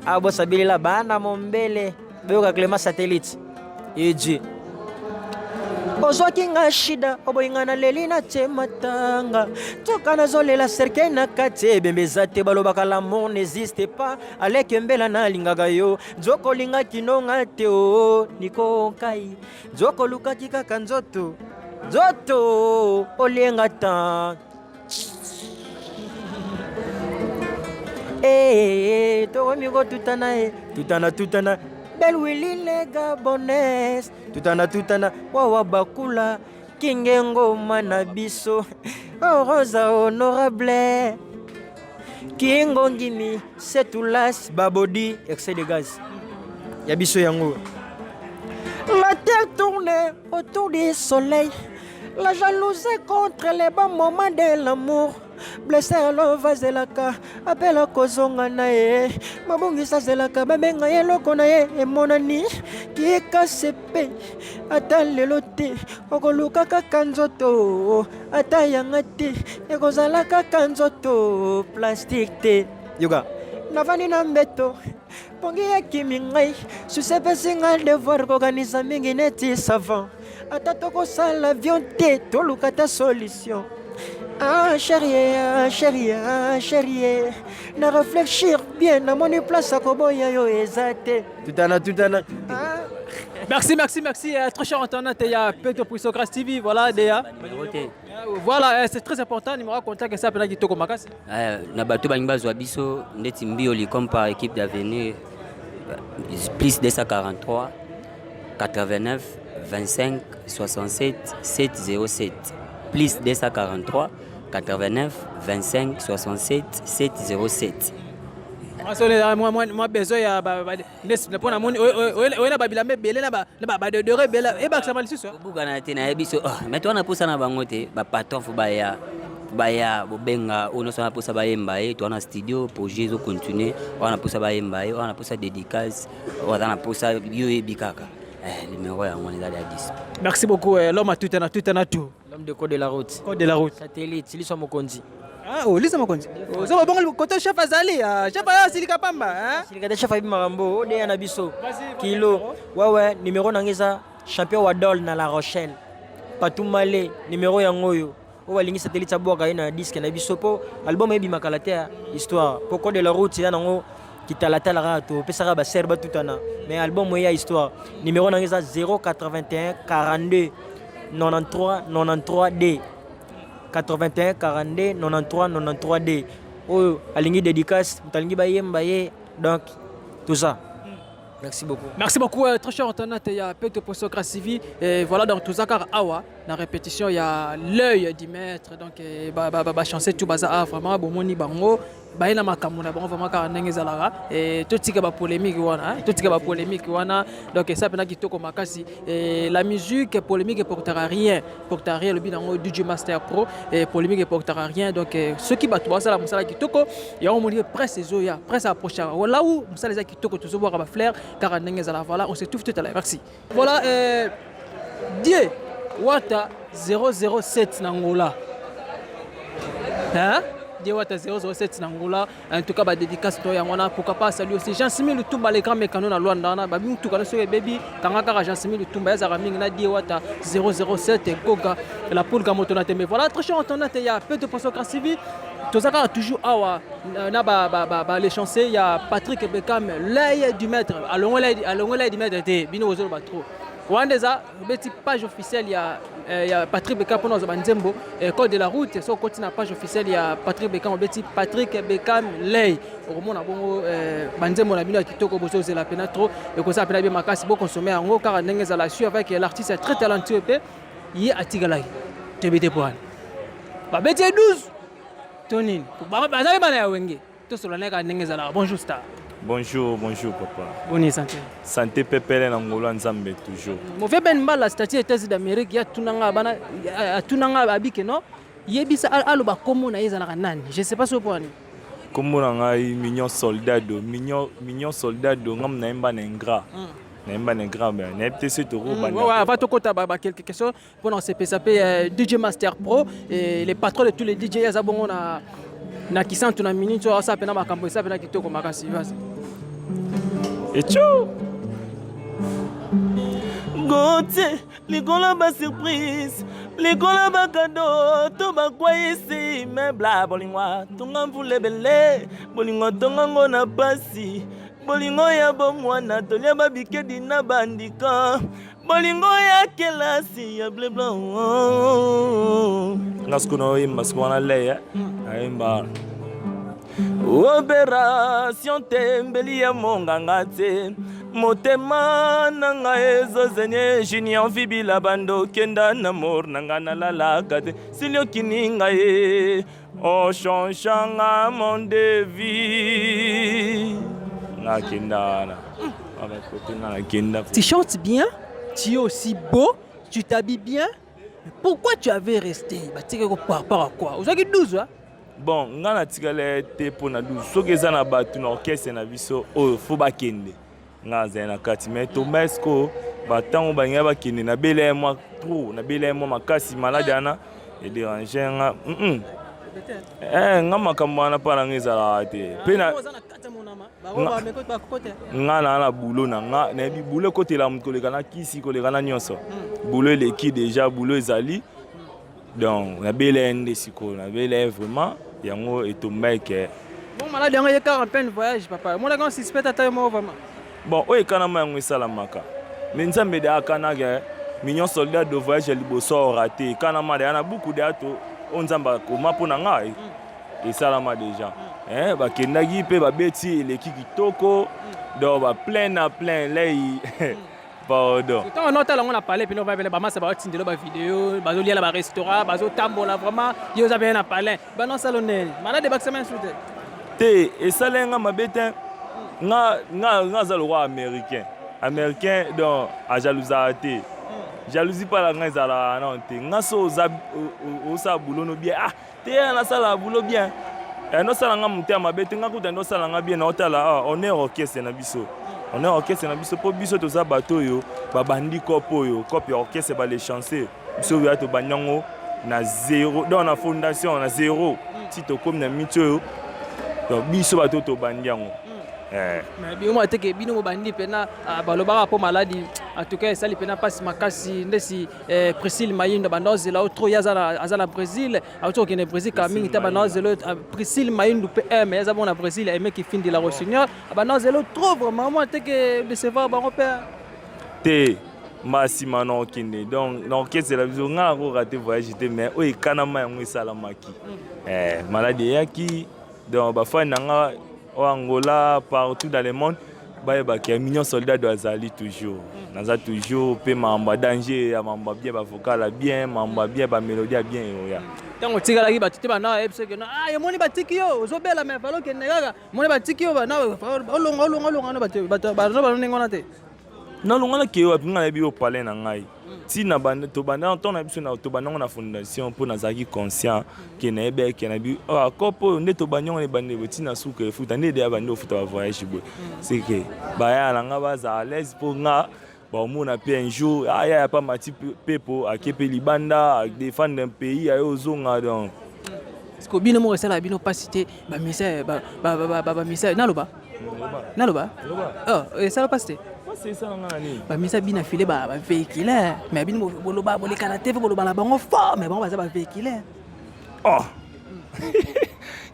Abosabilila bana Mombele, boyoka Clément, satellite eji. Ozwaki nga shida, oboyinga na leli na tie matanga, toka nazolela cercueil na kati, ebembe eza te. Balobaka l'amour n'existe pas. Aleke mbela, nalingaka yo, nzoko olingaki nonga te. O niko nkai, nzoko olukaki kaka nzoto, nzoto olienga ta. Eh, tokomi kotutana ye, tutana tutana. Belwili le Gabonais, tutana tutana, wawa bakula kinge ngoma na biso. Oh, Rosa honorable kingo ngimi setulas babodi excès de gaz ya biso yango. La terre tourne autour du soleil, la jalousie contre les bons moments de l'amour. Blessé alors azelaka apela kozonga na ye, mabongisa azelaka babenga ye, eloko na ye emonani kikase mpe ata lelo te. Okoluka kaka nzoto, ata yanga te, ekozala kaka nzoto plastique te. Yoka, navandi na mbeto, pongi ekimi ngai, susi epesi ngai devoir kokanisa mingi neti savant. Ata tokosala avion te, toluka ta solution. Ah chérie, ah chérie, ah chérie, na réfléchir bien, namoni place akoboya yo eza te. Tutana tutana, ah. Merci, merci, merci, très cher internaute, il y a Pedro Puissant Grâce TV, voilà, Dea. Voilà, c'est très important, numéro contact, ça s'appelle kitoko makasi. Na bato balingi bazwa biso ndeti mbioli comme par équipe d'avenir, plus 243 89 25 67 707, plus 243 89 25 67 707. Mwa besoin ya mpo namoni oye na babilamba ebele na badéodorant ebele, ebakisama lisusu. Obukana te, nayebi so, mais to wana mposa na bango te. Bapatron fo baya. Baya bobenga oyo nyonso wana mposa bayemba ye. Toza na studio, projet ezocontinue. Oyo na mposa bayemba ye, oyo na mposa dédicace, oyo aza na mposa, yo oyebi kaka. Numéro yango wana ezali ya 10. Merci beaucoup, l'homme à tout na tout na tout. L'homme de code de la route. Code de la route. Satellite, Lisa Mokonzi. Ah, oh, Lisa Mokonzi. Ozo bongo koto chef azali, ah, chef ayo silika pamba, hein? Silika te, chef ayebi makambo, odeya na biso. Kilo. Ouais, numéro na nga eza champion wa dol na La Rochelle. Patou Malé, numéro yango oyo. Oyo balingi satellite abwaka ye na disque na biso mpo album ebimaka la te ya histoire. Po code de la route eza nango kitalatala kaka, topesaka basere batutana, mais album oyo ya histoire. Numéro na nga eza 081 42 93 93 D, 81 42 93 93 D. Oyo alingi dédicace, moto alingi bayemba ye, donc tout ça. Merci beaucoup. Merci beaucoup, très cher internaute, il y a Peto Poso Grâce TV. Et voilà, donc tout ça, car awa, la répétition, il y a l'œil du maître, donc, ba, ba, ba, ba, chancer tout bazar, ah, vraiment, bon, moni bango, ba, ina makambo na bango, vraiment, car ndenge ezalaka. Et tout ce qui ba polémique, wana, hein, tout ce qui ba polémique, wana, donc, ça, pena kitoko makasi. Et la musique, polémique, portera rien, portera rien, le bilan DJ Master Pro, et polémique portera rien, donc, ceux qui battent, ça, la musala kitoko, il y a un moment presse ezoya, presse approche, là où musala eza kitoko, tozobwaka ba fleur, kaka ndenge ezala. Voilà, on se trouve tout à l'heure, merci. Voilà, Die Wata 007 na Angola, hein? Die Wata 007 na Angola. En tout cas, ba dédicace to yango wana. Pourquoi pas saluer aussi Jean Simi Lutumba, les grands mécanos na Luanda wana. Ba mutuka na soki ebebi, kanga kaka Jean Simi Lutumba, ezalaka mingi na Die Wata 007 Goga la poule moto na tembe. Voilà, très cher internaute, il y a peu de poisson Grâce TV. Tozaka toujours awa na ba ba ba, ba les chanceux, il y a Patrick Beckham, l'œil du maître. Alongo l'œil, alongo l'œil du maître te bino bozoloba trop. Wana eza obeti page officielle ya Patrick Beckham mpona kozwa banzembo Code de la route. So okoti na page officielle ya Patrick Beckham, obeti Patrick Beckham lei, okomona bongo banzembo na bino ya kitoko. Bozozela pena trop, ekozala pena bien makasi. Bokonsome yango kaka ndenge ezala su avec l'artiste très talentueux. Mpe ye atikalaki, toyebi te po wana babeti ye 12 to nini. Bazali bana ya Wenge, tosolola naye kaka ndenge ezalaka. Bonjour star. Bonjour, bonjour papa. Boni santé? Santé pepele na ngolo ya Nzambe toujours. Move Ben Mbala, statut États-Unis d'Amérique, ya tunanga bana, atunanga abike no yebisa, aloba kombo na ye ezalaka nani, je sais pas so po nani. Kombo na ngai Mignon Soldado, Mignon, Mignon Soldado, ngam nayemba na ingrat. Nayemba na ingrat, mais nayebi te soki tokobanda. Ouais, avant tokota ba quelques questions mpona kosepesa mpe DJ Master Pro et les patrons de tous les DJ aza bongo na Kisantu na minute oyo, asala mpena makambo, esa mpena kitoko makasi. Vas Echo. Gote likolo basurprise, likolo bacadeau to bakwayisi mebla. Bolingo tonga mvula ebele, bolingo tonga ngo na pasi, bolingo ya bomwana tolia babikedi na bandika, bolingo ya kelasi ya bleu blanc. Nga sikoyo naoyemba sikoyo wana lei, nayemba. Opération tembeli ya monganga te, motema na ngai ezozenye. Junior Vibila bando kenda na mor na ngai, nalalaka te siliokini ngai ochangeanga mon de vie. Nga akenda wana kote nga nakenda. Tu chantes bien, tu es aussi beau, tu t'habilles bien, mais pourquoi tu avais resté? Batikaki par rapport à quoi? Ozwaki 12, hein? Bon, nga natikala te mpo na 12. Soki eza na bato na orchestre na biso oyo fo bakende, nga azali na kati. Mais tomba esko batango balingai bakende, nabela ye mwa trop, nabela ye mwa makasi, maladi wana edérange nga. Nga makambo wana mpa na nga ezalaka te. Mpe nga na bulo na nga, nayebi bulo ekotela moto koleka na kisi, koleka na nyonso. Bulo eleki déjà, bulo ezali. Donc nabela ye nde sikoyo, nabela ye vraiment, yango etomba eke. Bon, maladi yango ye kaka en pleine voyage, papa. Omonaka on suspecte ata yo moko vraiment. Bon, oyo ekanama yango esalamaka, mais Nzambe de akanaka Mignon Soldat de voyage ya liboso oraté. Ekanama deya na buku deya to oyo Nzambe akoma mpo na ngai, esalama déjà. Bakendaki mpe babeti, eleki kitoko, donc baplein na plein lei, pardon. Ntango naotala yango na palais pene, pene bamasa baotindelo bavideo, bazolia na barestaurant, bazotambola, vraiment ye oza pene na palais, banosala onene malade ebakisama insu te. Te, esala nga mabe te. Nga aza lokwa américain, américain donc ajalousaka te. Jalousie mpa na ngai ezalaka nano te. Nga so oza osala boulot no bien, ah te nasala boulot bien, nosala nga motema mabe te. Nga kuta nosala nga bien, naotala ah, honneur orchestre na biso, honneur orchestre na biso, mpo biso toza bato oyo babandi cope oyo, cope ya orchestre bale chanceux. Biso oyo tobandi yango na zéro, donc na fondation na zéro ti tokomi na miti oyo. Donc biso bato oyo tobandi yango. Mais bino mwa teke bino bobandi mpena balobaka mpo maladi, en tout cas esali mpena mpasi makasi. Ndesi Priscille Mayindo banda ozela o trop, ye aza na Brésil, auti kokende Brésil kala mingi te. Banda ozela Priscille Mayindu PM, ye aza bongo na Brésil. Aimeki Findi la Rossignol banda ozela trop vraiment. Mwa teke décevoir bango mpe. Te, mbala nsima na okende, donc na orchestre na biso, ngai nakoka te voyage te, mais oyo ekanama yango esalamaki. Maladi eyaki, donc bafani na nga oyo Angola, partout dans le monde, bayebaki ya Mignon Soldado azali toujours, naza toujours mpe. Makambo ya danger, ya makambo ya bien, bavocal ya bien, makambo ya bien, bamélodie ya bien oya. Ntango otikalaki, bato te banda bayebi soki ah, emoni batiki yo ozobela, mais fallait okende kaka. Moni batiki yo, bana olonga, olonga, olonga, bato bazo ndenge wana te. Nalonga, nakeye wapi? Ngai nayebi oyo palais na ngai ntina tobanda ntango na biso, tobanda yango na fondation, mpo nazalaki conscient ke nayebi eke na bi kopo oyo nde tobandi yango na ebandeli boye, ntina suka efuta nde ede abandi ofuta bavoyage boye. C'est que baya na nga baza à l'aise, mpo nga baomona mpe un jour aya ya pa mati pepo ake mpe libanda adéfendre un pays, aye ozonga donc. Parce que bino moko esalaka bino mpasi te, bamisa bamisa, naloba naloba esala mpasi te. Bamisa bino afile bavéhicule, mais bino boloba bolekana te, boloba na bango fort, mais bango baza bavéhicule. Oh,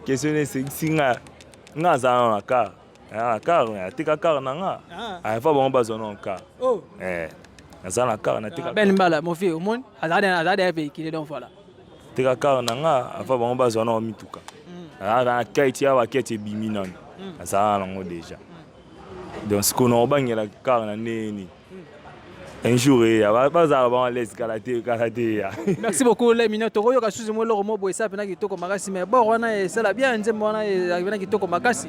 question esengisi nga. Nga aza na car, na car, ateka car na nga afa bango bazwa na car. Naza na car, nateka. Ben Mbala, mon vieux, omoni azala deya véhicule, donc voilà. Teka car na nga afa bango bazwa na mituka. Azalaka na kete awa, kete ebimi nano, azalaka nango déjà. Donc sikoyo na obangela car na ndenge nini? Un jour eya, bazala bango à l'aise, kala te, kala te ya. Merci beaucoup les mignons. Tokoyoka susu mo eloko mo boye esa mpena kitoko makasi, mais bor wana esala bien, nzembo wana ezalaki mpena kitoko makasi.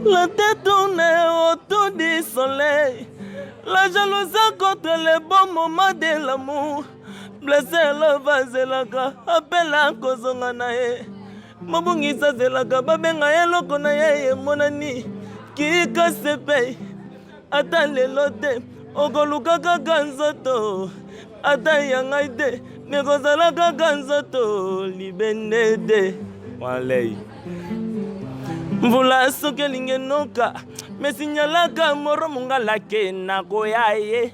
La tête tourne autour du soleil. La jalousie contre les bons moments de l'amour. Blessé love azelaka apela kozonga na ye. Mobungisi azelaka babenga ye eloko na ye emonani. Kika sepe ata lelo te, okoluka kaka nzoto ata ya ngai te, mekozala kaka nzoto libende te. Walei. Mvula soki elingi enoka, mesinyalaka moro mongalake nakoya ye.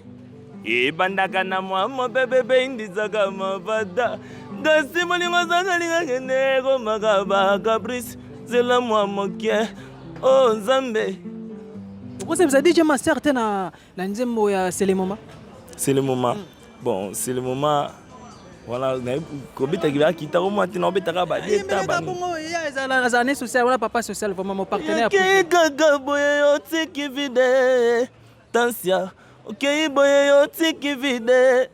Ebandaka na mwa mopepe mpe indisaka mapata, kasi molingo azakalinga kende ekomaka bacaprice. Zela mwa moke o Nzambe. Okosepesa DJ Master te na nzembo ya C'est le moment. C'est le moment. Bon, c'est le moment wana kobetaki bakitako mwa te, naobetaka badeta. Bongo ya ezala azala ne social wana, papa social, vraiment mon partenaire. Okei kaka boye, otiki vide tansia, okei boye, otiki vide.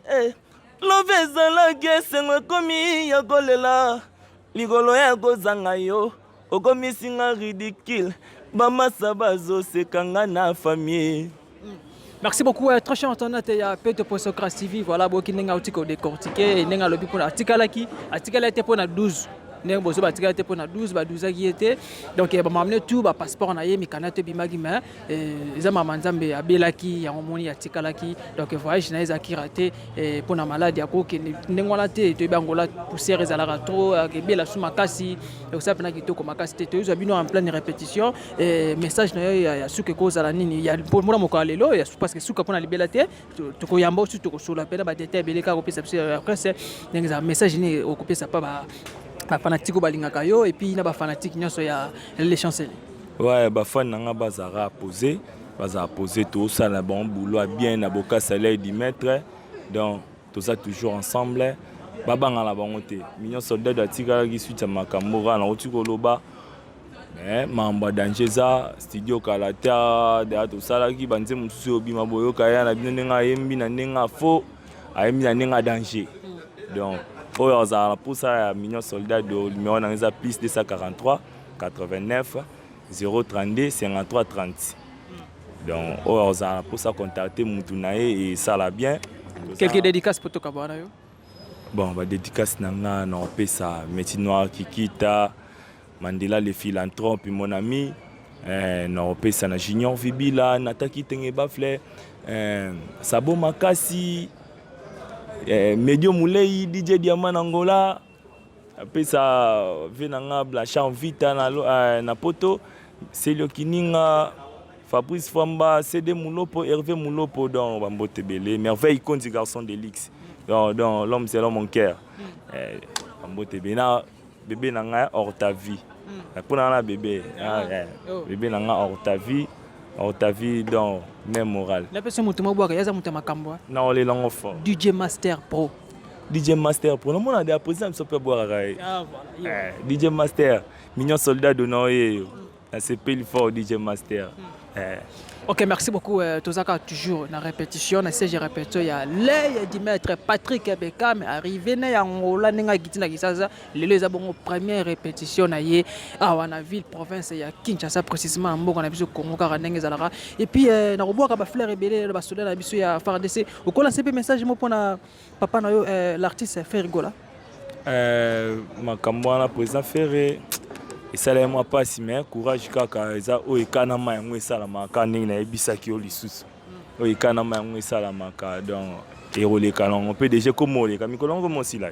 Love ezalaki esengo, ekomi ya kolela likolo ya kozanga yo. Okomisinga ridicule, bamasa bazoseka nga na famille. Merci beaucoup, très cher internaute ya Peto Posocras TV. Voilà, boki ndenge auti ko décortiquer ndenge alobi mpona atikalaki, atikala te mpona 12, ndenge bozo batikala te mpona 12, baduzaki ye te. Donc bamamne tout bapasseport na ye, mikanda to ebimaki, mais eza mama Nzambe abelaki yango, moni atikalaki. Donc voyage na ye ezalaki raté mpona maladi, akokende ndenge wana te. Toyebi Angola, poussière ezalaka trop, ebela su makasi, ekosala mpena kitoko makasi te. Toyozwa bino en pleine répétition. Message na yo ya suka ekozala nini mpona mokolo ya lelo? Parce que suka mpona libela te, tokoyamba osu, tokosola mpena badétail ebele kaka kopesa biso ya presse ndenge ezala. Message nini okopesa mpa bafanatike oyo balingaka yo, et puis na bafanatike nyonso ya Les Chanceliers? Ouais, bafani na nga bazalaka posé, bazala posé, tosala bango boulot ya bien na bokasa l'aide du maître. Donc toza toujours ensemble, babangana bango te. Mignon Soldado atikalaki suite ya makambo kaka nauti koloba, mais makambo ya danger eza studio kala te. Deya tosalaki banzembo mosusu oyo obima, boyoka ya na bino ndenge ayembi na ndenge afo ayembi na ndenge ya danger. Donc oyo azala na mposa ya Mignon Soldado, numéro na nga eza plus 243 89 032 53 30. Donc oyo azala na mposa contacte mutu na ye, esala bien. Quelques dédicaces po tokabwana yo. Bon, badédicace na nga na opesa Métis Noir Kikita Mandela le philanthrope, mon ami, na opesa na Junior Vibila, Nataki Tenge Bafle, Sabo Makasi, Medio Mulei, DJ Diamant Angola, apesa ve na nga Blanchard Vita na Poto, Selio Kininga, Fabrice Famba, CD Mulopo, Hervé Mulopo, donc bambote ebele, Merveille Kondi, garçon de luxe, donc l'homme c'est l'homme mon cœur, bambote ebele na bébé na ngai hors ta vie, mpona nga na bébé, bébé na nga hors ta vie, hors ta vie, donc même moral. Napesi moto mobwaka, yaza moto ya makambo. Na olelango fort. DJ Master Pro. DJ Master Pro, namona de président biso mpe abwakaka ye. DJ Master, mignon soldat dona oyeyo, nasepeli fort, DJ Master. Ok, merci beaucoup. Tozaka toujours na répétition, na siège répétition ya l'œil du maître Patrick Bekam arrivé na ya Angola ndenge akiti na Kinshasa. Lelo eza bongo première répétition na ye awa na ville province ya Kinshasa, précisément na mboka na biso Congo, kaka ndenge ezalaka. Et puis na kobwaka ba fleur ebele ba soldats na biso ya FARDC. Okola mpe message mo mpona papa na yo, l'artiste Ferre Gola. Makambo wana, président Ferre, esalaki mwa mpasi, mais courage kaka. Eza oyo ekanama, yango esalamaka kaka ndenge nayebisaki yo. Lisusu oyo ekanama, yango esalamaka, donc ekoleka nango mpe déjà ekoma oleka mikolo yango koma osila,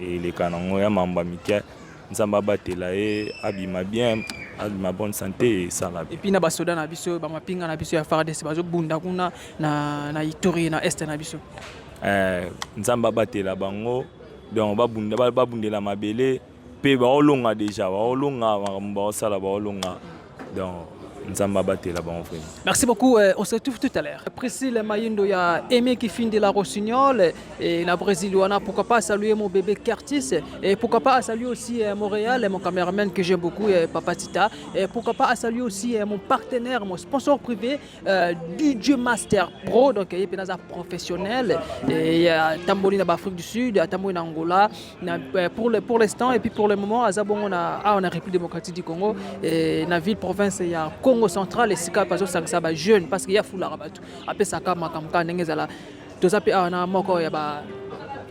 eleka nango ya mambo ya mike. Nzambe abatela ye, abima bien, abima bonne santé, esala bien. Et puis na basoda na biso, bamapinga na biso ya FARDC bazobunda kuna na Ituri, na est na biso. Nzambe abatela bango, donc babunda, babundela mabele mpe baolonga déjà, baolonga makambo baosala, baolonga, donc Nzambe abatela bango vraiment. Merci beaucoup, on se retrouve tout à l'heure. Priscille Mayindo ya Aimé Kifindi la Rossignol et na Brésil wana, pourquoi pas saluer mon bébé Curtis et pourquoi pas saluer aussi Montréal et mon caméraman que j'aime beaucoup, Papa Tita, et pourquoi pas saluer aussi mon partenaire, mon sponsor privé, DJ Master Pro, donc il est un professionnel et tamboli na Afrique du Sud, tamboli na Angola na, pour l'instant et puis pour le moment aza bongo na ah, na République démocratique du Congo et na ville province ya Congo central, esika bazosangisa ba jeune parce que ya fulaka bato, apesaka makambo kaka ndenge ezala. Toza mpe awa na moko ya ba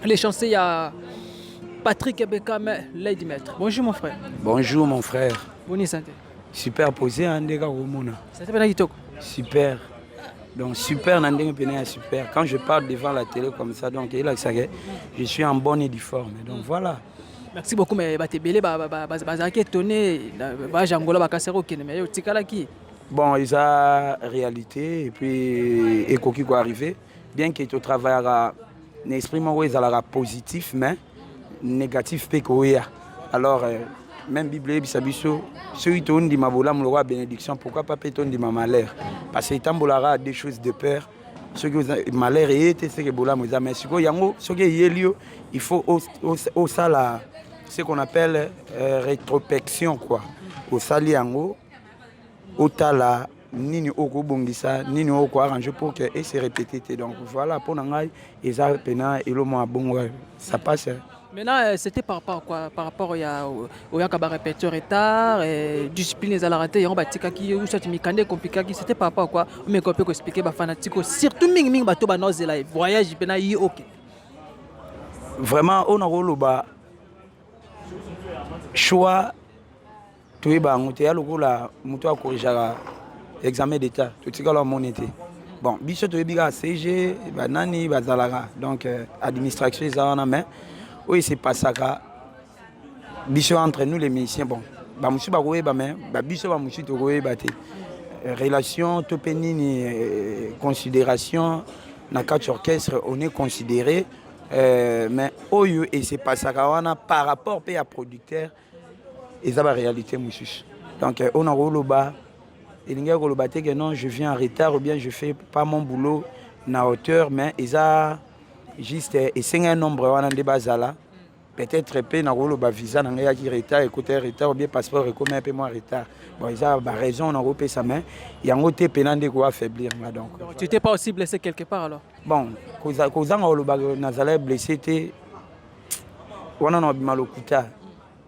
les chanceux ya Patrick Bekam, Lady Maître. Bonjour mon frère. Bonjour mon frère. Boni santé? Super posé, hein, ndeka komona. Santé pena kitoko. Super. Donc super na ndenge pena ya super. Quand je parle devant la télé comme ça, donc elakisaka je suis en bonne et due forme. Donc voilà. Merci beaucoup, mais bato ebele bazalaki étonné, voyage Angola bakasaki okende, mais otikalaki. Bon, eza réalité et puis ekoki koarriver, bien que totravaillaka na esprit moko ezalaka positif, mais négatif mpe koya. Alors même Bible eyebisa biso soki tondima bolamu lokola bénédiction, pourquoi pas mpe tondima malheur? Parce que etambolaka deux choses de pair. Soki malheur eye te, seke bolamu eza. Mais sikoyo yango soki eyeli yo, il faut osala ce qu'on appelle rétrospection quoi. Osali yango, otala nini okobongisa, nini okoarrange pour que ese répété te. Donc voilà, mpo na ngai eza mpena elo mwa bongo, ça passe. Maintenant, c'était par rapport à quoi? Par rapport ya oyaka ba répétition retard, discipline ezalaka te, yango batikaki yo, soit mikanda ecompliquaki? C'était par rapport à quoi? Omeka mpe koexpliquer bafanatique, surtout mingimingi bato banozela voyage mpena ye ok. Vraiment, oyo nakoloba, choix toyeba yango te. Ya lokola moto akorrigeaka examen d'état, totikala omoni te. Bon, biso toyebi kaka CG banani bazalaka, donc administration eza wana. Mais oyo esepasaka biso entre nous les musiciens, bon, bamosusu bakoyeba, mais babiso bamosusu tokoyeba te. Relation to mpe nini, considération na kati orchestre, on est considéré, mais oyo esepasaka wana par rapport mpe ya producteur, eza baréalité mosusu. Donc oyo nakoloba, elingi koloba te que non, je viens en retard ou bien je fais pas mon boulot na hauteur, mais eza juste esengai nombre wana nde bazala. Peut-être mpe nakoloba visa na ngai yaki retard, ekota retard, ou bien passeport ekoma mpe mwa retard. Bon, eza baraison nakopesa, mais yango te mpena nde koaffaiblir nga. Donc tu t'es pas aussi blessé quelque part alors? Bon, kozanga koloba nazala blessé te, wana na obima lokuta.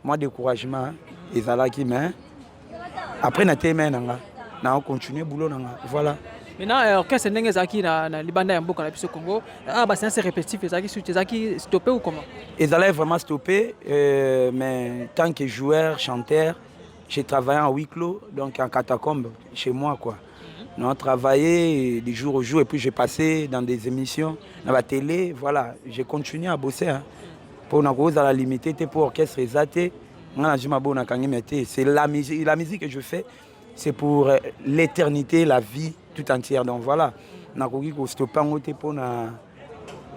Mwa découragement ezalaki, mais après na telema na nga na continuer boulot na nga, voilà. Maintenant, orchestre ndenge ezalaki na libanda ya mboka na biso Congo, ah, ba séance répétitive ezalaki suite, ezalaki stoppé ou comment? Ezalaki vraiment stoppé, mais tant que joueur, chanteur, j'ai travaillé en huis clos, donc en catacombe, chez moi, quoi. On a travaillé du jour au jour et puis j'ai passé dans des émissions, dans la télé, voilà, j'ai continué à bosser. Hein. Pour nous, à la limité, pour orchestre ezate, c'est la musique que je fais, c'est pour l'éternité, la vie tout entière. Donc voilà, nakoki ko stopper yango te pour na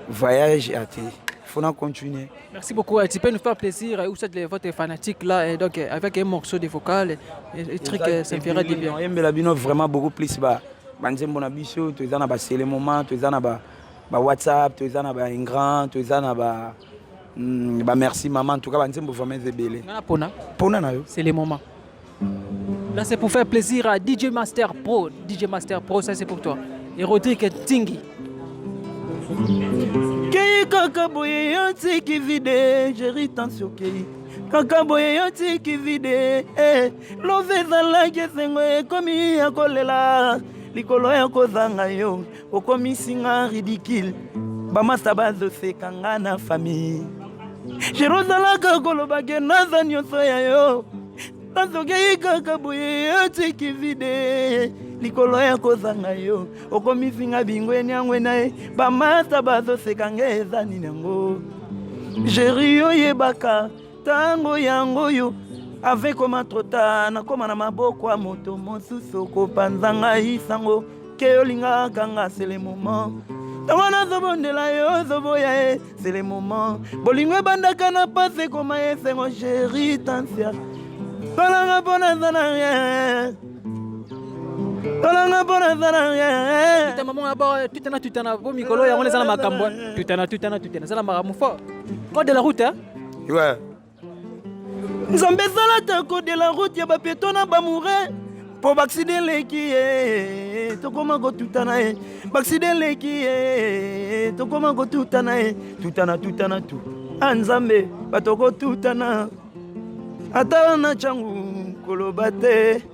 voyage à te. Faut na continuer. Merci beaucoup. Tu peux nous faire plaisir, où êtes votre fanatique là, et donc avec un morceau de vocal, et truc, ça me fera du bien. Yembela bino vraiment beaucoup plus ba banzembo na biso, toza na ba c'est le moment, toza na ba ba WhatsApp, toza na ba ingrand, toza na ba ba merci maman, en tout cas banzembo vraiment ebele. Ngana pona. Pona na yo. C'est le moment. Là c'est pour faire plaisir à DJ Master Pro. DJ Master Pro, ça c'est pour toi. Et Rodrigue Tingi. Kei kaka boye yo tiki vide, Jerry tension kei. Kaka boye yo tiki vide, eh, love ezalaki esengo ekomi ya kolela. Likolo ya kozanga yo, okomisi nga ridicule. Bamasa bazoseka nga na famille. Jerry ozalaka koloba ke naza nyonso ya yo. Nazokei kaka boye yo tiki vide. Likolo ya kozanga yo, okomisi nga bingweni yango na ye. Bamasa bazoseka nga eza nini yango. Jerry oyebaka tango yango yo. Avec koma trop tard, nakoma na maboko ya moto mosusu kopanza ngai sango ke olingaka nga, c'est le moment. Tango nazobondela yo ozoboya ye, c'est le moment. Bolingo ebandaka na pasi ekoma esengo, Jerry Tansia. Tolanga mpo naza na rien. Tolanga mpo naza na rien. Tutana maman aba, tutana, tutana, bo mikolo yango eza na makambo. Tutana, tutana, tutana, eza na makambo fort. Code de la route, hein? Ouais. Nzambe ezala ta code de la route ya bapeto na bamoure. Po bakside eleki ye, tokoma kotutana ye. Bakside eleki ye, tokoma kotutana ye. Tutana, tutana, tu. Ah, Nzambe, bato kotutana. Ata na changu koloba te.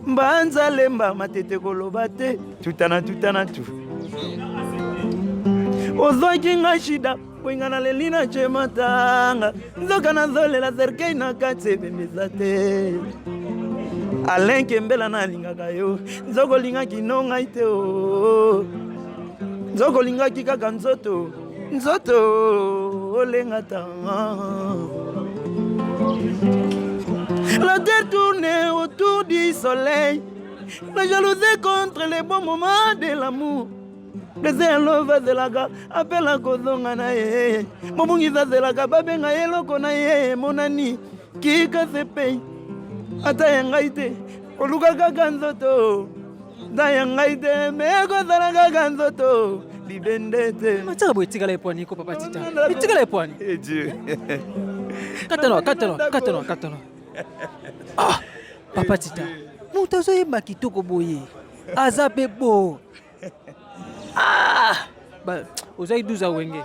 Mbanza lemba matete koloba te. Tutana, tutana, tu. Ozwaki nga shida, boyinga na leli na che matanga. Nzoka nazolela cercueil na kati ebembeza te. Alain Kembela nalingaka yo, nzoko olingaki no ngai te o. Nzoko olingaki kaka nzoto, nzoto olenga ta. La terre tourne autour du soleil. La jalousie contre les bons moments de l'amour. Plaisir love azelaka apela kozonga na ye. Mobungisi azelaka babenga ye eloko na ye emonani. Kika sepei ata ya ngai te, koluka kaka nzoto. Ata ya ngai te, me kozala kaka nzoto. Libende te. Matika boye etikala epwani ko papa Tita. Etikala epwani. Eh Dieu. Katano, katano, katano, katano. Ah, papa Tita. Moto azoyemba kitoko boye. Aza pe bo. Ah! Ba, ozali 12 a wenge.